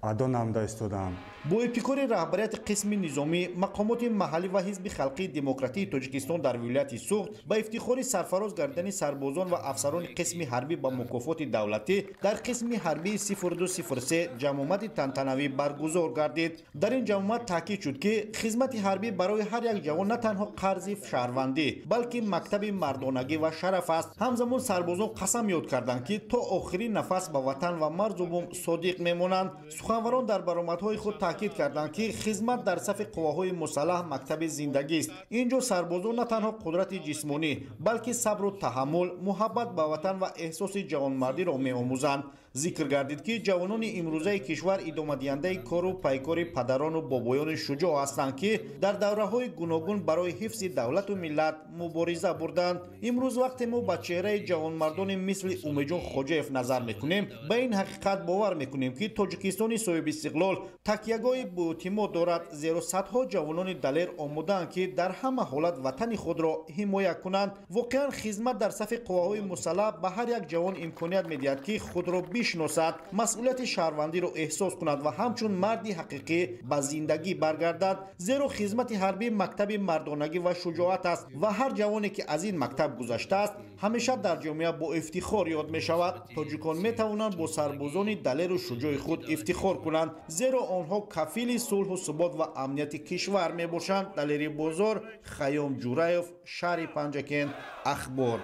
[SPEAKER 23] адо намуда истодаам.
[SPEAKER 1] Бо ибтикори раҳбарияти қисми низомӣ, мақомоти маҳаллӣ ва Ҳизби халқии демократии Тоҷикистон дар вилояти Суғд ба ифтихори сарфароз гардидани сарбозон ва афсарони қисми ҳарбӣ ба мукофоти давлатӣ дар қисми ҳарбии 0203 ҷамъомади тантанавӣ баргузор гардид. Дар ин ҷамъомад таъкид шуд, ки хизмати ҳарбӣ барои ҳар як ҷавон на танҳо қарзи шаҳрвандӣ, балки мактаби мардонагӣ ва шараф аст. Ҳамзамон сарбозон қасам ёд карданд, ки то охирин нафас ба ватан ва марзу бум содиқ мемонанд. Суханварон дар баромадҳои худ таъкид карданд, ки хизмат дар сафи қувваҳои мусаллаҳ мактаби зиндагист. Ин ҷо сарбозон на танҳо қудрати ҷисмонӣ, балки сабру таҳаммул, муҳаббат ба ватан ва эҳсоси ҷавонмардиро меомӯзанд. Зикр гардид, ки ҷавонони имрӯзаи кишвар идомадиҳандаи кору пайкори падарону бобоёни шуҷоъ ҳастанд, ки дар давраҳои гуногун барои ҳифзи давлату миллат мубориза бурданд. Имрӯз вақте мо ба чеҳраи ҷавонмардони мисли Умедҷон Хоҷаев назар мекунем, ба ин ҳақиқат бовар мекунем, ки Тоҷикистони соҳибистиқлол такягоҳи боэътимод дорад, зеро садҳо ҷавонони далер омодаанд, ки дар ҳама ҳолат ватани худро ҳимоя кунанд. Воқеан, хизмат дар сафи қувваҳои мусаллаҳ ба ҳар як ҷавон имконият медиҳад, ки худро бишносад, масъулияти шаҳрвандиро эҳсос кунад ва ҳамчун марди ҳақиқӣ ба зиндагӣ баргардад. Зеро хизмати ҳарбӣ мактаби мардонагӣ ва шуҷоат аст ва ҳар ҷавоне, ки аз ин мактаб гузаштааст, ҳамеша дар ҷомеа бо ифтихор ёд мешавад. Тоҷикон метавонанд бо сарбозони далеру шуҷои худ ифтихор кунанд, зеро онҳо кафили сулҳу субот ва амнияти кишвар мебошанд. Далери Бозор, Хайём Ҷураев, шаҳри Панҷакент, Ахбор.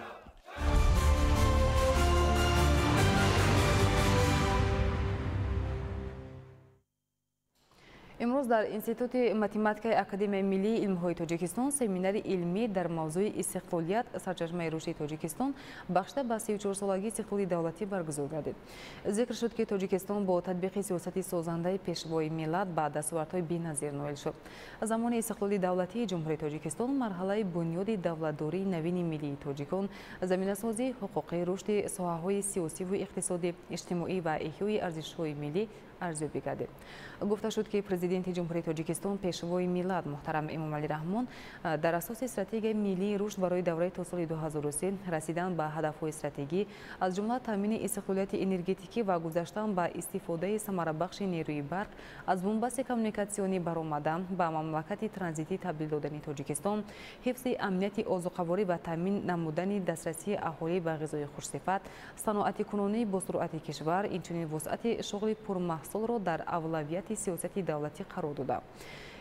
[SPEAKER 7] Имрӯз дар Институти математикаи Академияи миллии илмҳои Тоҷикистон семинари илмӣ дар мавзӯи истиқлолият сарчашмаи рушди Тоҷикистон бахшида ба 34-солагии истиқлоли давлатӣ баргузор гардид. Зикр шуд, ки Тоҷикистон бо татбиқи сиёсати созандаи пешвои миллат ба дастовардҳои беназир ноил шуд. Замони истиқлоли давлатии Ҷумҳурии Тоҷикистон марҳалаи бунёди давлатдории навини миллии тоҷикон, заминасозии ҳуқуқӣ, рушди соҳаҳои сиёсиву иқтисодӣ, иҷтимоӣ ва эҳёи арзишҳои миллӣ арзёбӣ гардид. Гуфта шуд, ки Президенти Ҷумҳурии Тоҷикистон пешвои миллат муҳтарам Эмомалӣ Раҳмон дар асоси стратегияи миллии рушд барои давраи то соли 2030 расидан ба ҳадафҳои стратегӣ, аз ҷумла таъмини истиқлолияти энергетикӣ ва гузаштан ба истифодаи самарабахши нерӯи барқ, аз бунбасти коммуникатсионӣ баромадан, ба мамлакати транзитӣ табдил додани Тоҷикистон, ҳифзи амнияти озуқаворӣ ва таъмин намудани дастрасии аҳолӣ ба ғизои хушсифат, саноатикунонии босуръати кишвар, инчунин вусъати шуғли пурмаҳсулро дар авлавияти сиёсати давлатӣ қарор дода.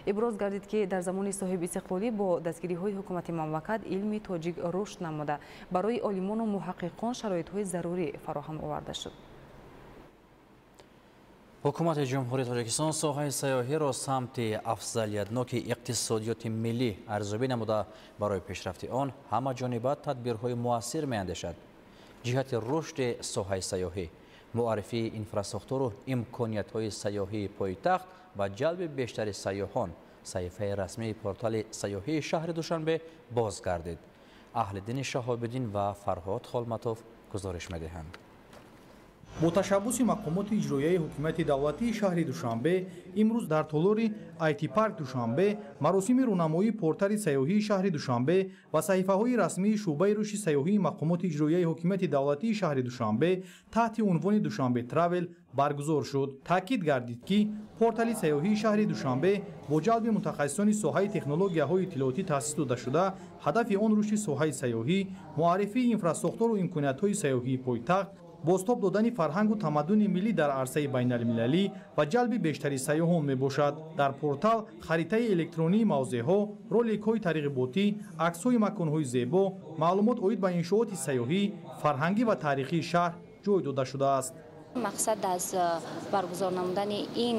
[SPEAKER 7] Иброз гардид, ки дар замони соҳибистиқлолӣ бо дастгириҳои ҳукумати мамлакат илми тоҷик рушд намуда, барои олимону муҳаққиқон шароитҳои зарурӣ фароҳам оварда шуд.
[SPEAKER 8] Ҳукумати Ҷумҳурии Тоҷикистон соҳаи сайёҳиро самти афзалиятноки иқтисодиёти миллӣ арзёбӣ намуда, барои пешрафти он ҳамаҷониба тадбирҳои муассир меандешад. Ҷиҳати рушди соҳаи сайёҳӣ, муаррифии инфрасохтору имкониятҳои сайёҳии пойтахт ва ҷалби бештари сайёҳон, саҳифаи расмии портали сайёҳии шаҳри Душанбе боз гардид. Аҳлиддини Шаҳобиддин ва Фарҳод Холматов гузориш медиҳанд.
[SPEAKER 2] Бо ташаббуси мақомоти иҷроияи ҳукумати давлатии шаҳри Душанбе имрӯз дар толори IT-парк Душанбе маросими рӯнамоии портали сайёҳии шаҳри Душанбе ва саҳифаҳои расмии шӯъбаи рушди сайёҳии мақомоти иҷроияи ҳукумати давлатии шаҳри Душанбе таҳти унвони Душанбе Травел баргузор шуд. Таъкид гардид, ки портали сайёҳии шаҳри Душанбе бо ҷалби мутахассисони соҳаи технологияҳои иттилоотӣ таъсис дода шуда, ҳадафи он рушди соҳаи сайёҳӣ, муаррифии инфрасохтору имкониятҳои сайёҳии пойтахт, бозтоб додани фарҳангу тамаддуни миллӣ дар арсаи байналмилалӣ ва ҷалби бештари сайёҳон мебошад. Дар портал харитаи электронии мавзеъҳо, роликҳои тарғиботӣ, аксҳои маконҳои зебо, маълумот оид ба иншооти сайёҳӣ, фарҳангӣ ва таърихии шаҳр ҷой дода шудааст.
[SPEAKER 3] Мақсад аз баргузор намудани ин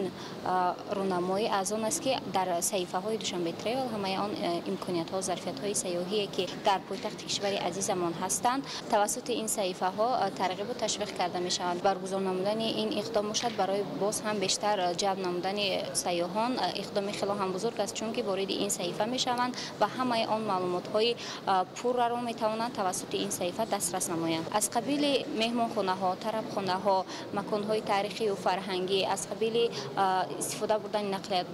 [SPEAKER 3] рӯнамоӣ аз он аст, ки дар саҳифаҳои Душанбе Тревел ҳамаи он имкониятҳо, зарфиятҳои сайёҳие, ки дар пойтахти кишвари азизамон ҳастанд, тавассути ин саҳифаҳо тарғибу ташвиқ карда мешаванд. Баргузор намудани ин иқдом бошад барои боз ҳам бештар ҷалб намудани сайёҳон иқдоми хело ҳам бузург аст, чунки вориди ин саҳифа мешаванд ва ҳамаи он маълумотҳои пурраро метавонанд тавассути ин саҳифа дастрас намоянд. Аз қабили меҳмонхонаҳо, тарабхонаҳо, маконҳои таърихию фарҳангӣ, аз қабили истифода бурдани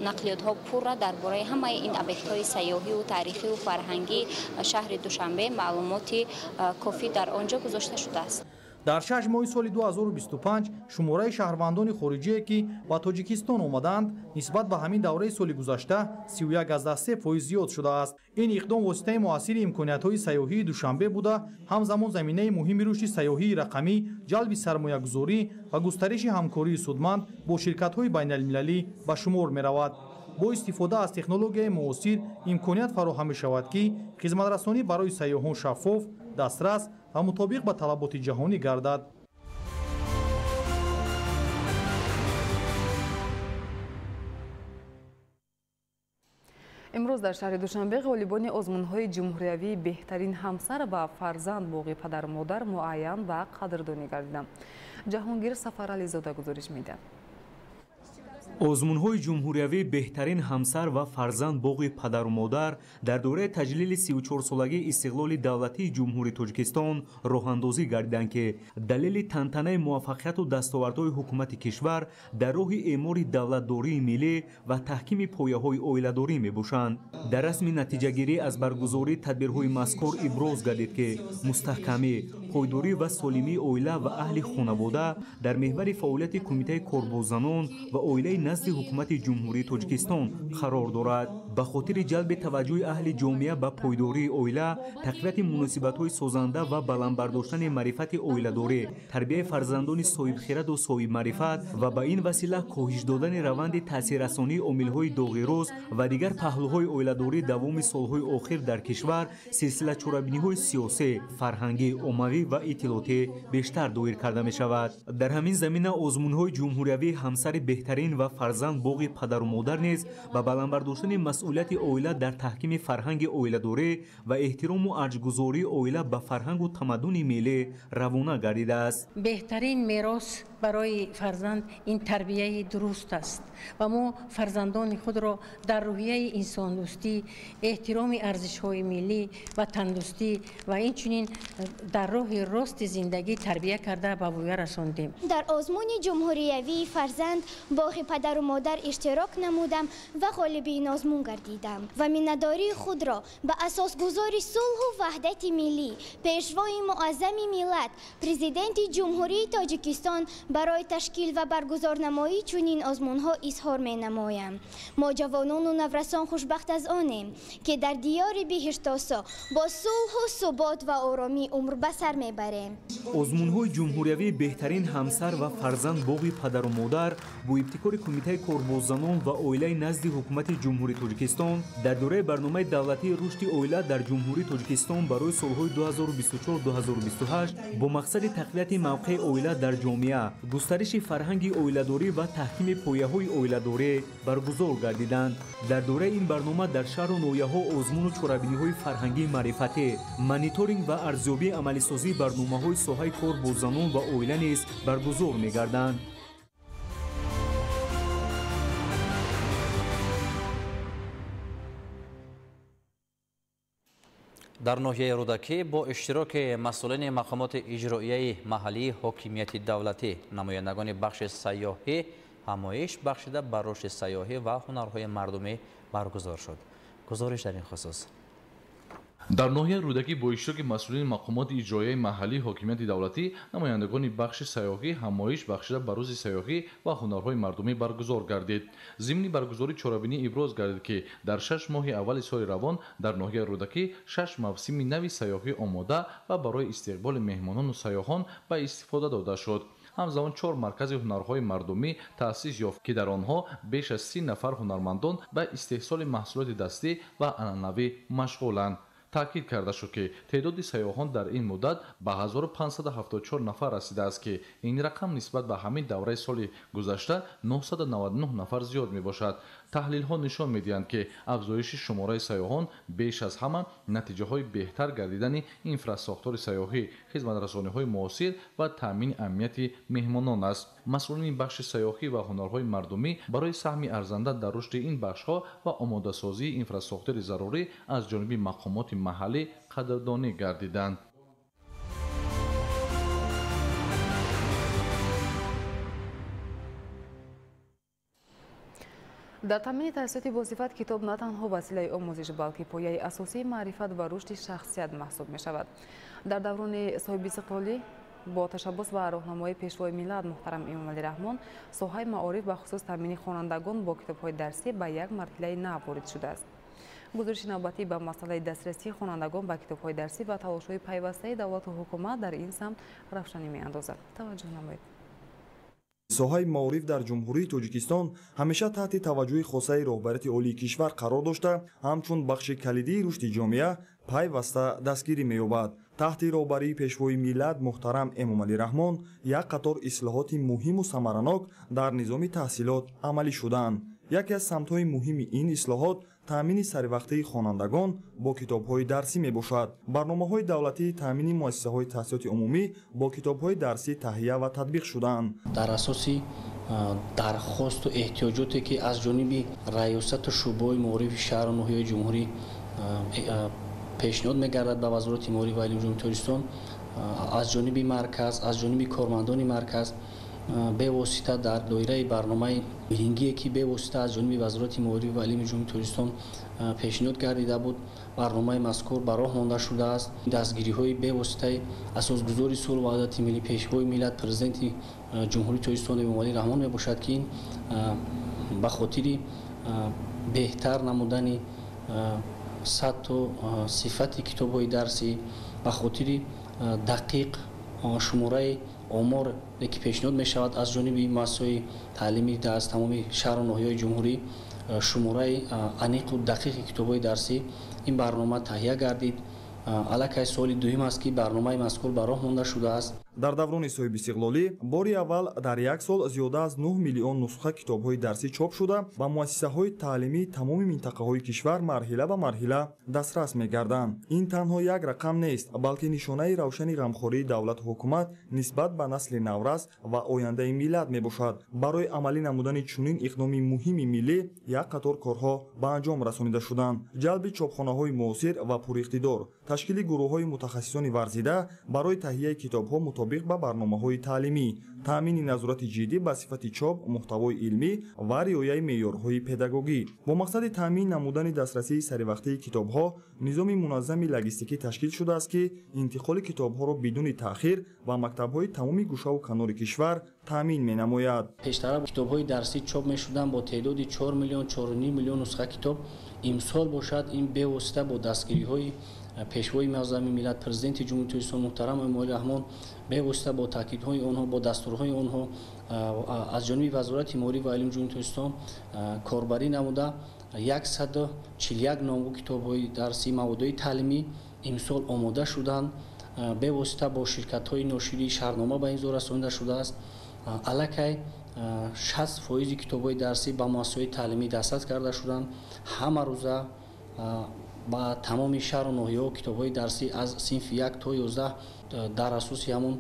[SPEAKER 3] нақлиётҳо пурра дар бораи ҳамаи ин объектҳои сайёҳию таърихию фарҳангӣ шаҳри Душанбе маълумоти кофӣ дар он ҷо гузошта шудааст.
[SPEAKER 2] Дар 6 моҳи соли 2025 шумораи шаҳрвандони хориҷие, ки ба Тоҷикистон омадаанд, нисбат ба ҳамин давраи соли гузашта 31,3% зиёд шудааст. Ин иқдом воситаи муассири имкониятҳои сайёҳии Душанбе буда, ҳамзамон заминаи муҳими рушди сайёҳии рақамӣ, ҷалби сармоягузорӣ ва густариши ҳамкории судманд бо ширкатҳои байналмилалӣ ба шумор меравад. Бо истифода аз технологияи муосир имконият фароҳам мешавад, ки хизматрасонӣ барои сайёҳон шаффоф, дастрас ва мутобиқ ба талаботи ҷаҳонӣ гардад.
[SPEAKER 7] Имрӯз дар шаҳри Душанбе ғолибони озмунҳои ҷумҳуриявии беҳтарин ҳамсар ва фарзанд боғи падару модар муайян ва қадрдонӣ гардиданд. Ҷаҳонгир Сафарализода гузориш медиҳад.
[SPEAKER 5] Озмунҳои ҷумҳуриявии беҳтарин ҳамсар ва фарзанд боғи падару модар дар доираи таҷлили 34-солагии истиқлоли давлатии Ҷумҳурии Тоҷикистон роҳандозӣ гардиданд, ки далели тантанаи муваффақияту дастовардҳои ҳукумати кишвар дар роҳи эъмори давлатдории миллӣ ва таҳкими пояҳои оиладорӣ мебошанд. Дар расми натиҷагирӣ аз баргузории тадбирҳои мазкур иброз гардид, ки мустаҳкамӣ, пойдорӣ ва солимии оила ва аҳли хонавода дар меҳвари фаъолияти Кумитаи кор бо занон ва оилаи назди ҳукумати Ҷумҳурии Тоҷикистон қарор дорад. Ба хотири ҷалби таваҷҷӯҳи аҳли ҷомеа ба пойдории оила, тақвияти муносибатҳои созанда ва баланд бардоштани маърифати оиладорӣ, тарбияи фарзандони соҳибхираду соҳибмаърифат ва ба ин васила коҳиш додани раванди таъсиррасонии омилҳои доғи рӯз ва дигар паҳлӯҳои оиладорӣ давоми солҳои охир дар кишвар силсила чорабиниҳои сиёсӣ, фарҳангӣ, оммавӣ ва иттилоотӣ бештар доир карда мешавад. Дар ҳамин замина озмунҳои ҷумҳуриявии ҳамсари беҳтарин ва фарзанд боғи падару модар низ ба баланд бардоштани масъулияти оила дар таҳкими фарҳанги оиладорӣ ва эҳтирому арҷгузории оила ба фарҳангу тамаддуни миллӣ равона гардидааст.
[SPEAKER 6] Беҳтарин мерос барои фарзанд ин тарбияи дуруст аст ва мо фарзандони худро дар рӯҳияи инсондӯстӣ, эҳтироми арзишҳои миллӣ ва тандӯстӣ ва инчунин дар роҳи рости зиндагӣ тарбия карда ба воя расондем.
[SPEAKER 9] Дар озмуни ҷумҳуриявии фарзанд боғи падару модар иштирок намудам ва ғолиби ин озмун гардидам ва миннатдории худро ба асосгузори сулҳу ваҳдати миллӣ, пешвои муаззами миллат, президенти Ҷумҳурии Тоҷикистон барои ташкил ва баргузорнамоии чунин озмунҳо изҳор менамоям. Мо ҷавонону наврасон хушбахт аз онем, ки дар диёри биҳиштосо бо сулҳу субот ва оромӣ умр ба сар мебарем.
[SPEAKER 5] Озмунҳои ҷумҳуриявии беҳтарин ҳамсар ва фарзанд боғи падару модар бо ибтикори Кумитаи кор бо занон ва оилаи назди ҳукумати Ҷумҳурии Тоҷикистон дар доираи барномаи давлатии рушди оила дар Ҷумҳурии Тоҷикистон барои солҳои 2024-2028 бо мақсади тақвияти мавқеи оила дар ҷомеа, густариши фарҳанги оиладорӣ ва таҳкими пояҳои оиладорӣ баргузор гардиданд. Дар доираи ин барнома дар шаҳру ноҳияҳо озмуну чорабиниҳои фарҳангии маърифатӣ, мониторинг ва арзёбии амалисозии барномаҳои соҳаи кор бо занон ва оила низ баргузор мегарданд.
[SPEAKER 8] Дар ноҳияи Рӯдакӣ бо иштироки масъулини мақомоти иҷроияи маҳаллии ҳокимияти давлатӣ, намояндагони бахши сайёҳӣ ҳамоиш бахшида ба рушди сайёҳӣ ва ҳунарҳои мардумӣ баргузор шуд. Гузориш дар ин хусус.
[SPEAKER 24] Дар ноҳияи Рӯдакӣ бо иштироки масъулини мақомоти иҷроияи маҳаллии ҳокимияти давлатӣ, намояндагони бахши сайёҳӣ ҳамоиш бахшида ба рӯзи сайёҳӣ ва ҳунарҳои мардумӣ баргузор гардид. Зимни баргузории чорабинӣ иброз гардид, ки дар 6 моҳи аввали соли равон дар ноҳияи Рӯдакӣ 6 мавсими нави сайёҳӣ омода ва барои истиқболи меҳмонону сайёҳон ба истифода дода шуд. Ҳамзамон 4 маркази ҳунарҳои мардумӣ таъсис ёфт, ки дар онҳо беш аз 30 нафар ҳунармандон ба истеҳсоли маҳсулоти дастӣ ва анъанавӣ машғуланд. Таъкид карда шуд, ки теъдоди сайёҳон дар ин муддат ба 1574 нафар расидааст, ки ин рақам нисбат ба ҳамин давраи соли гузашта 999 нафар зиёд мебошад. Таҳлилҳо нишон медиҳанд, ки афзоиши шумораи сайёҳон беш аз ҳама натиҷаҳои беҳтар гардидани инфрасохтори сайёҳӣ, хизматрасониҳои муосир ва таъмини амнияти меҳмонон аст. Масъулини бахши сайёҳӣ ва ҳунарҳои мардумӣ барои саҳми арзанда дар рушди ин бахшҳо ва омодасозии инфрасохтори зарурӣ аз ҷониби мақомоти маҳаллӣ қадрдонӣ гардиданд.
[SPEAKER 7] Дар таъмини таҳсилоти босифат китоб на танҳо василаи омӯзиш, балки пояи асосии маърифат ва рушди шахсият маҳсуб мешавад. Дар даврони соҳибистиқлолӣ Бо ташаббус ва роҳнамоии Пешвои миллат муҳтарам Эмомалӣ Раҳмон соҳаи маориф ба хусус таъмини хонандагон бо китобҳои дарсӣ ба як марҳилаи нав ворид шудааст. Гузориши навбатӣ ба масъалаи дастрасии хонандагон ба китобҳои дарсӣ ва талошҳои пайвастаи давлату ҳукумат дар ин самт равшанӣ меандозад. Таваҷҷӯҳ намоед.
[SPEAKER 4] Соҳаи маориф дар Ҷумҳурии Тоҷикистон ҳамеша таҳти таваҷҷӯҳи хосаи роҳбарияти олии кишвар қарор дошта, ҳамчун бахши калидии рушди ҷомеа пайваста дастгирӣ меёбад. Таҳти роҳбарии Пешвои миллат муҳтарам Эмомалӣ Раҳмон як қатор ислоҳоти муҳиму самаранок дар низоми таҳсилот амалӣ шуданд. Яке аз самтҳои муҳими ин ислоҳот таъмини саривақтии хонандагон бо китобҳои дарсӣ мебошад. Барномаҳои давлатии таъмини муассисаҳои таҳсилоти умумӣ бо китобҳои дарсӣ таҳия ва татбиқ шуданд.
[SPEAKER 11] Дар асоси дархосту эҳтиёҷоте ки аз ҷониби раёсату шӯъбаҳои маорифи шаҳру ноҳияи ҷумҳурӣ пешниҳод мегардад ба Вазорати маориф ва илми Ҷумҳурии Тоҷикистон, аз ҷониби марказ, аз ҷониби кормандони марказ бевосита дар доираи барномаи бирингие ки бевосита аз ҷониби Вазорати маориф ва илми Ҷумҳурии Тоҷикистон пешниҳод гардида буд, барномаи мазкур ба роҳ монда шудааст. Дастгириҳои бевоситаи асосгузори сулҳу ваҳдати миллӣ, Пешвои миллат, Президенти Ҷумҳурии Тоҷикистон Эмомалӣ Раҳмон мебошад, ки ин ба хотири беҳтар намудани сатҳу сифати китобҳои дарсӣ, ба хотири дақиқ шумораи омор ки пешниҳод мешавад аз ҷониби муассисаҳои таълимӣ аз тамоми шаҳру ноҳияҳои ҷумҳурӣ, шумораи аниқу дақиқи китобҳои дарсӣ ин барнома таҳия гардид. Аллакай соли дуюм аст ки барномаи мазкур ба роҳ монда шудааст.
[SPEAKER 4] Дар даврони соҳибистиқлолӣ бори аввал дар як сол зиёда аз 9 миллион нусха китобҳои дарсӣ чоп шуда, ба муассисаҳои таълимии тамоми минтақаҳои кишвар марҳила ба марҳила дастрас мегарданд. Ин танҳо як рақам нест, балки нишонаи равшани ғамхории давлату ҳукумат нисбат ба насли наврас ва ояндаи миллат мебошад. Барои амалӣ намудани чунин иқдоми муҳими миллӣ як қатор корҳо ба анҷом расонида шуданд. Ҷалби чопхонаҳои муосир ва пуриқтидор, ташкили гурӯҳҳои мутахассисони варзида барои таҳияи китобҳо мутобиқ ба барномаҳои таълимӣ, таъмини назорати ҷиддӣ ба сифати чоп, муҳтавои илмӣ ва риояи меъёрҳои педагогӣ. Бо мақсади таъмин намудани дастрасии саривақтии китобҳо низоми муназзами логистикӣ ташкил шудааст, ки интиқоли китобҳоро бидуни таъхир ба мактабҳои тамоми гӯшаву канори кишвар таъмин менамояд.
[SPEAKER 11] Пештара китобҳои дарсӣ чоп мешуданд бо теъдоди 4 миллион, 4,5 миллион нусха китоб. Имсол бошад ин бевосита бо дастгириҳои Пешвои муаззами миллат, Президенти Ҷумҳурии Тоҷикистон муҳтарам Эмомалӣ Раҳмон, бевосита бо таъкидҳои онҳо, бо дастурҳои онҳо аз ҷониби Вазорати маориф ва илми Ҷумҳурии Тоҷикистон корбарӣ намуда 141 номгӯ китобҳои дарсӣ, маводҳои таълимӣ имсол омода шуданд. Бевосита бо ширкатҳои ноширӣ шаҳрнома ба имзо расонида шудааст. Аллакай 60% китобҳои дарсӣ ба муассисаҳои таълимӣ дастрас карда шуданд. Ҳама рӯза ба тамоми шаҳру ноҳияҳо китобҳои дарсӣ аз синфи 1 то 11 дар асоси ҳамон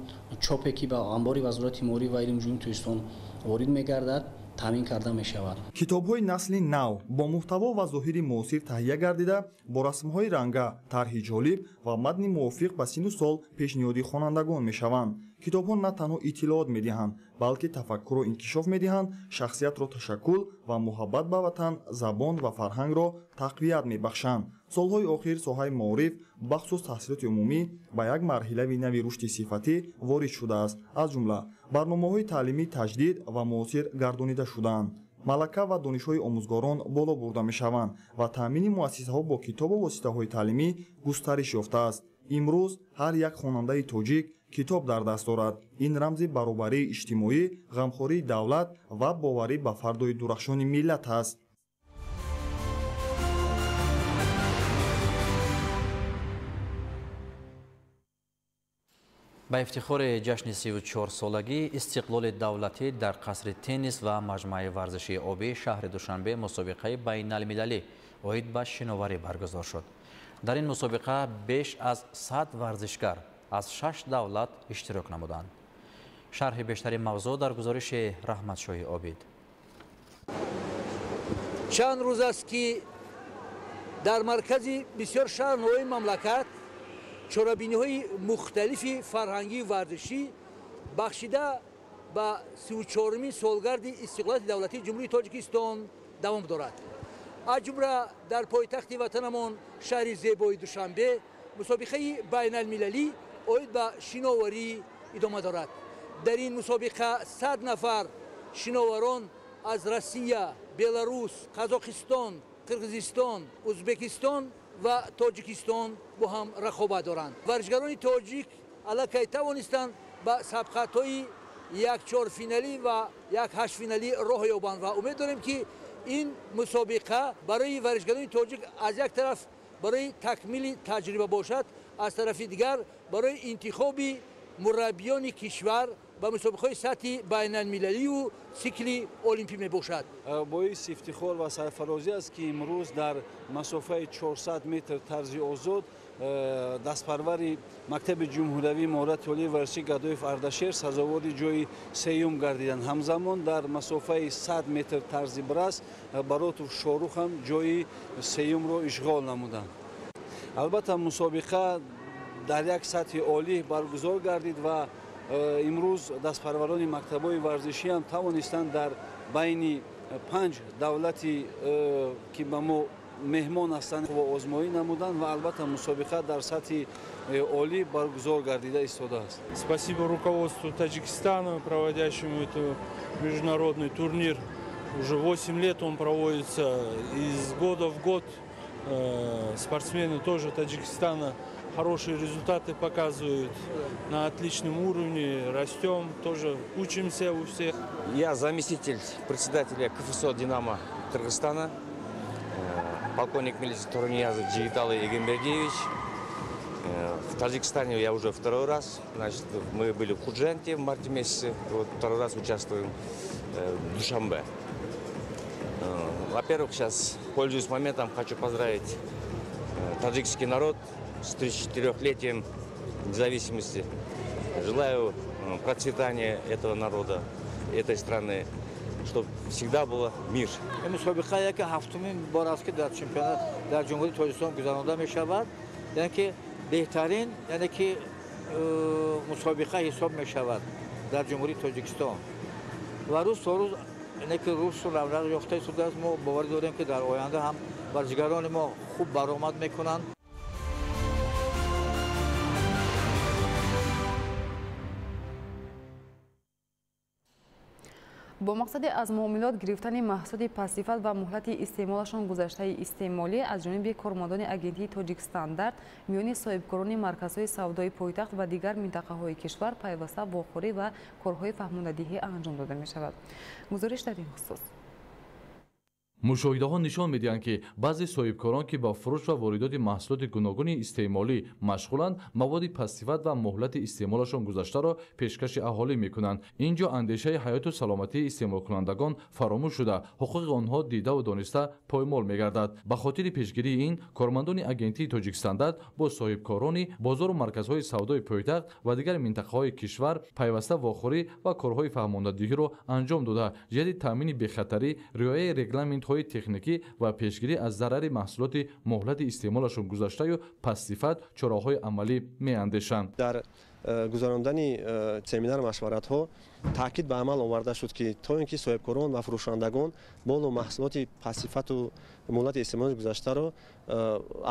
[SPEAKER 11] чопе ки ба анбори Вазорати маориф ва илми Ҷумҳурии Тоҷикистон ворид мегардад таъмин карда мешавад.
[SPEAKER 4] Китобҳои насли нав бо муҳтаво ва зоҳири муосир таҳия гардида, бо расмҳои ранга, тарҳи ҷолиб ва матни мувофиқ ба синну сол пешниҳоди хонандагон мешаванд. Китобҳо на танҳо иттилоот медиҳанд, балки тафаккурро инкишоф медиҳанд, шахсиятро ташаккул ва муҳаббат ба ватан, забон ва фарҳангро тақвият мебахшанд. Солҳои охир соҳаи маориф, бахусус таҳсилоти умумӣ, ба як марҳилаи нави рушди сифатӣ ворид шудааст. Аз ҷумла барномаҳои таълимӣ таҷдид ва муосир гардонида шудаанд. Малака ва донишҳои омӯзгорон боло бурда мешаванд ва таъмини муассисаҳо бо китобу воситаҳои таълимӣ густариш ёфтааст. Имрӯз ҳар як хонандаи тоҷик китоб дар даст дорад. Ин рамзи баробарии иҷтимоӣ, ғамхории давлат ва боварӣ ба фардои дурахшони миллат аст.
[SPEAKER 8] Ба ифтихори ҷашни 34-солагии истиқлоли давлатӣ дар қасри теннис ва маҷмӯаи варзишии обии шаҳри Душанбе мусобиқаи байналмилалӣ оид ба шиноварӣ баргузор шуд. Дар ин мусобиқа беш аз 100 варзишгар аз 6 давлат иштирок намуданд. Шарҳи бештари мавзӯъ дар гузориши Раҳматшоҳи Обид.
[SPEAKER 12] Чанд рӯз аст ки дар маркази бисёр шаҳрҳои мамлакат чорабиниҳои мухталифи фарҳангию варзишӣ бахшида ба 34-умин солгарди истиқлолияти давлатии Ҷумҳурии Тоҷикистон давом дорад. Аз ҷумла дар пойтахти ватанамон шаҳри зебои Душанбе мусобиқаи байналмилалӣ оид ба шиноварӣ идома дорад. Дар ин мусобиқа 100 нафар шиноварон аз Россия, Беларус, Қазоқистон, Қирғизистон, Ӯзбекистон ва Тоҷикистон бо ҳам рақобат доранд. Варзишгарони тоҷик аллакай тавонистанд ба сабқатҳои як чорфиналӣ ва як ҳаштфиналӣ роҳ ёбанд ва умед дорем, ки ин мусобиқа барои варзишгарони тоҷик аз як тараф барои такмили таҷриба бошад, аз тарафи дигар барои интихоби мураббиёни кишвар ба мусобиқаҳои сатҳи байналмилалию сикли олимпӣ мебошад.
[SPEAKER 13] Боиси ифтихор ва сарфарозӣ аст, ки имрӯз дар масофаи 400 метр тарзи озод дастпарвари мактаби ҷумҳуриявии маҳорати олии варзиши Гадоев Ардашер сазовори ҷои сеюм гардиданд. Ҳамзамон дар масофаи 100 метр тарзи брас Баротов Шорух ҳам ҷои сеюмро ишғол намуданд. Албатта, мусобиқа дар як сатҳи олӣ баргузор гардид ва имрӯз дастпарварони мактабҳои варзишӣ ҳам тавонистанд дар байни 5 давлати, ки ба мо меҳмон ҳастанд, озмоӣ намуданд ва албатта мусобиқа дар сатҳи олӣ баргузор гардида истодааст.
[SPEAKER 14] Спасибо руководству Таджикистана, проводящему этот международный турнир. Уже 8 лет он проводится, из года в год спортсмены тоже Таджикистана хорошие результаты показывают, на отличном уровне, растем, тоже учимся у всех.
[SPEAKER 15] Я заместитель председателя КФСО «Динамо» Кыргызстана, полковник милиции Турниязов Джигиталы Егембердиевич. В Таджикистане я уже второй раз. Значит, мы были в Худжанте в марте месяце, вот второй раз участвуем в Душанбе. Во-первых, сейчас, пользуясь моментом, хочу поздравить таджикский народ с 34-летием независимости. Желаю процветания этого народа, этой страны, чтобы всегда был мир.
[SPEAKER 12] Мусобиқа яке ҳафтумин бор аст, ки дар чемпионат дар Ҷумҳурии Тоҷикистон гузаронида мешавад, яъне ки беҳтарин, яъне ки мусобиқа ҳисоб мешавад дар Ҷумҳурии Тоҷикистон ва рӯз то рӯз, яъне ки рушду равнақ ёфта истодааст. Мо боварӣ дорем, ки дар оянда ҳам варзишгарони мо хуб баромад мекунанд.
[SPEAKER 7] Бо мақсади аз муомилот гирифтани маҳсулоти пастсифат ва муҳлати истеъмолашон гузаштаи истеъмолӣ аз ҷониби кормандони агентии Тоҷикстандарт миёни соҳибкорони марказҳои савдои пойтахт ва дигар минтақаҳои кишвар пайваста вохӯрӣ ва корҳои фаҳмондадиҳӣ анҷом дода мешавад. Гузориш дар ин хусус.
[SPEAKER 24] Мушоҳидаҳо нишон медиҳанд, ки баъзе соҳибкорон, ки ба фурӯш ва воридоти маҳсулоти гуногуни истеъмолӣ машғуланд, маводи пастсифат ва муҳлати истеъмолашон гузаштаро пешкаши аҳолӣ мекунанд. Ин ҷо андешаи ҳаёту саломатии истеъмолкунандагон фаромӯш шуда, ҳуқуқи онҳо дидаву дониста поймол мегардад. Ба хотири пешгирии ин, кормандони агентии Тоҷикстандарт бо соҳибкорони бозору марказҳои савдои пойтахт ва дигар минтақаҳои кишвар пайваста вохӯрӣ ва корҳои фаҳмондадиҳиро анҷом дода, ҷиҳати таъмини бехатарӣ, риояи регламентҳои техникӣ ва пешгирӣ аз зарари маҳсулоти муҳлати истеъмолашон гузаштаю пастсифат чораҳои амалӣ меандешанд.
[SPEAKER 17] Дар гузарондани семинар машваратҳо таъкид ба амал оварда шуд, ки то ин ки соҳибкорон ва фурӯшандагон молу маҳсулоти пастсифату муҳлати истеъмоли гузаштаро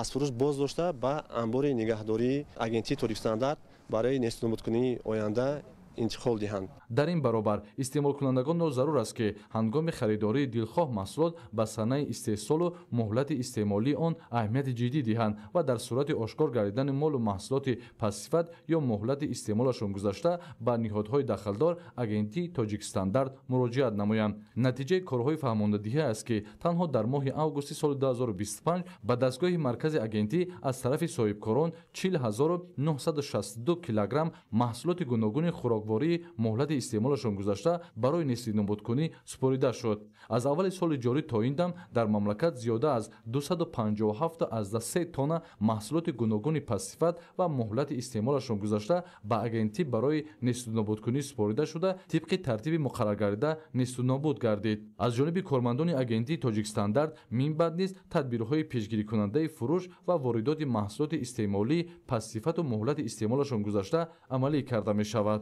[SPEAKER 17] аз фурӯш боз дошта, ба анбори нигаҳдории агентии Тоҷикстандарт барои нестнобудкунии оянда интиқол диҳанд.
[SPEAKER 24] Дар ин баробар истеъмолкунандагонро зарур аст, ки ҳангоми харидории дилхоҳ маҳсулот ба санаи истеҳсолу муҳлати истеъмолии он аҳамияти ҷиддӣ диҳанд ва дар сурати ошкор гардидани молу маҳсулоти пастсифат ё муҳлати истеъмолашон гузашта ба ниҳодҳои дахлдор агентии Тоҷикстандарт муроҷиат намоянд. Натиҷаи корҳои фаҳмондадиҳӣ аст, ки танҳо дар моҳи августи соли 2025 ба дастгоҳи маркази агентӣ аз тарафи соҳибкорон 40 962 килограмм маҳсулоти гуногуни хӯроквории муҳлати истеъмолашон гузашта барои нестинобудкунӣ супорида шуд. Аз аввали соли ҷорӣ то ин дам дар мамлакат зиёда аз 257,3 тонна маҳсулоти гуногуни пастсифат ва муҳлати истеъмолашон гузашта ба агентӣ барои нестинобудкунӣ супорида шуда, тибқи тартиби муқарраргардида нестинобуд гардид. Аз ҷониби кормандони агентии Тоҷикстандарт минбаъд низ тадбирҳои пешгирикунандаи фурӯш ва воридоти маҳсулоти истеъмолии пастсифату муҳлати истеъмолашон гузашта амалӣ карда мешавад.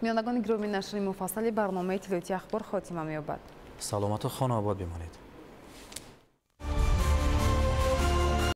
[SPEAKER 7] Бинандагони гиромӣ, нашри муфассали барномаи иттилоотии Ахбор хотима меёбад.
[SPEAKER 8] Саломату хонаобод бимонед.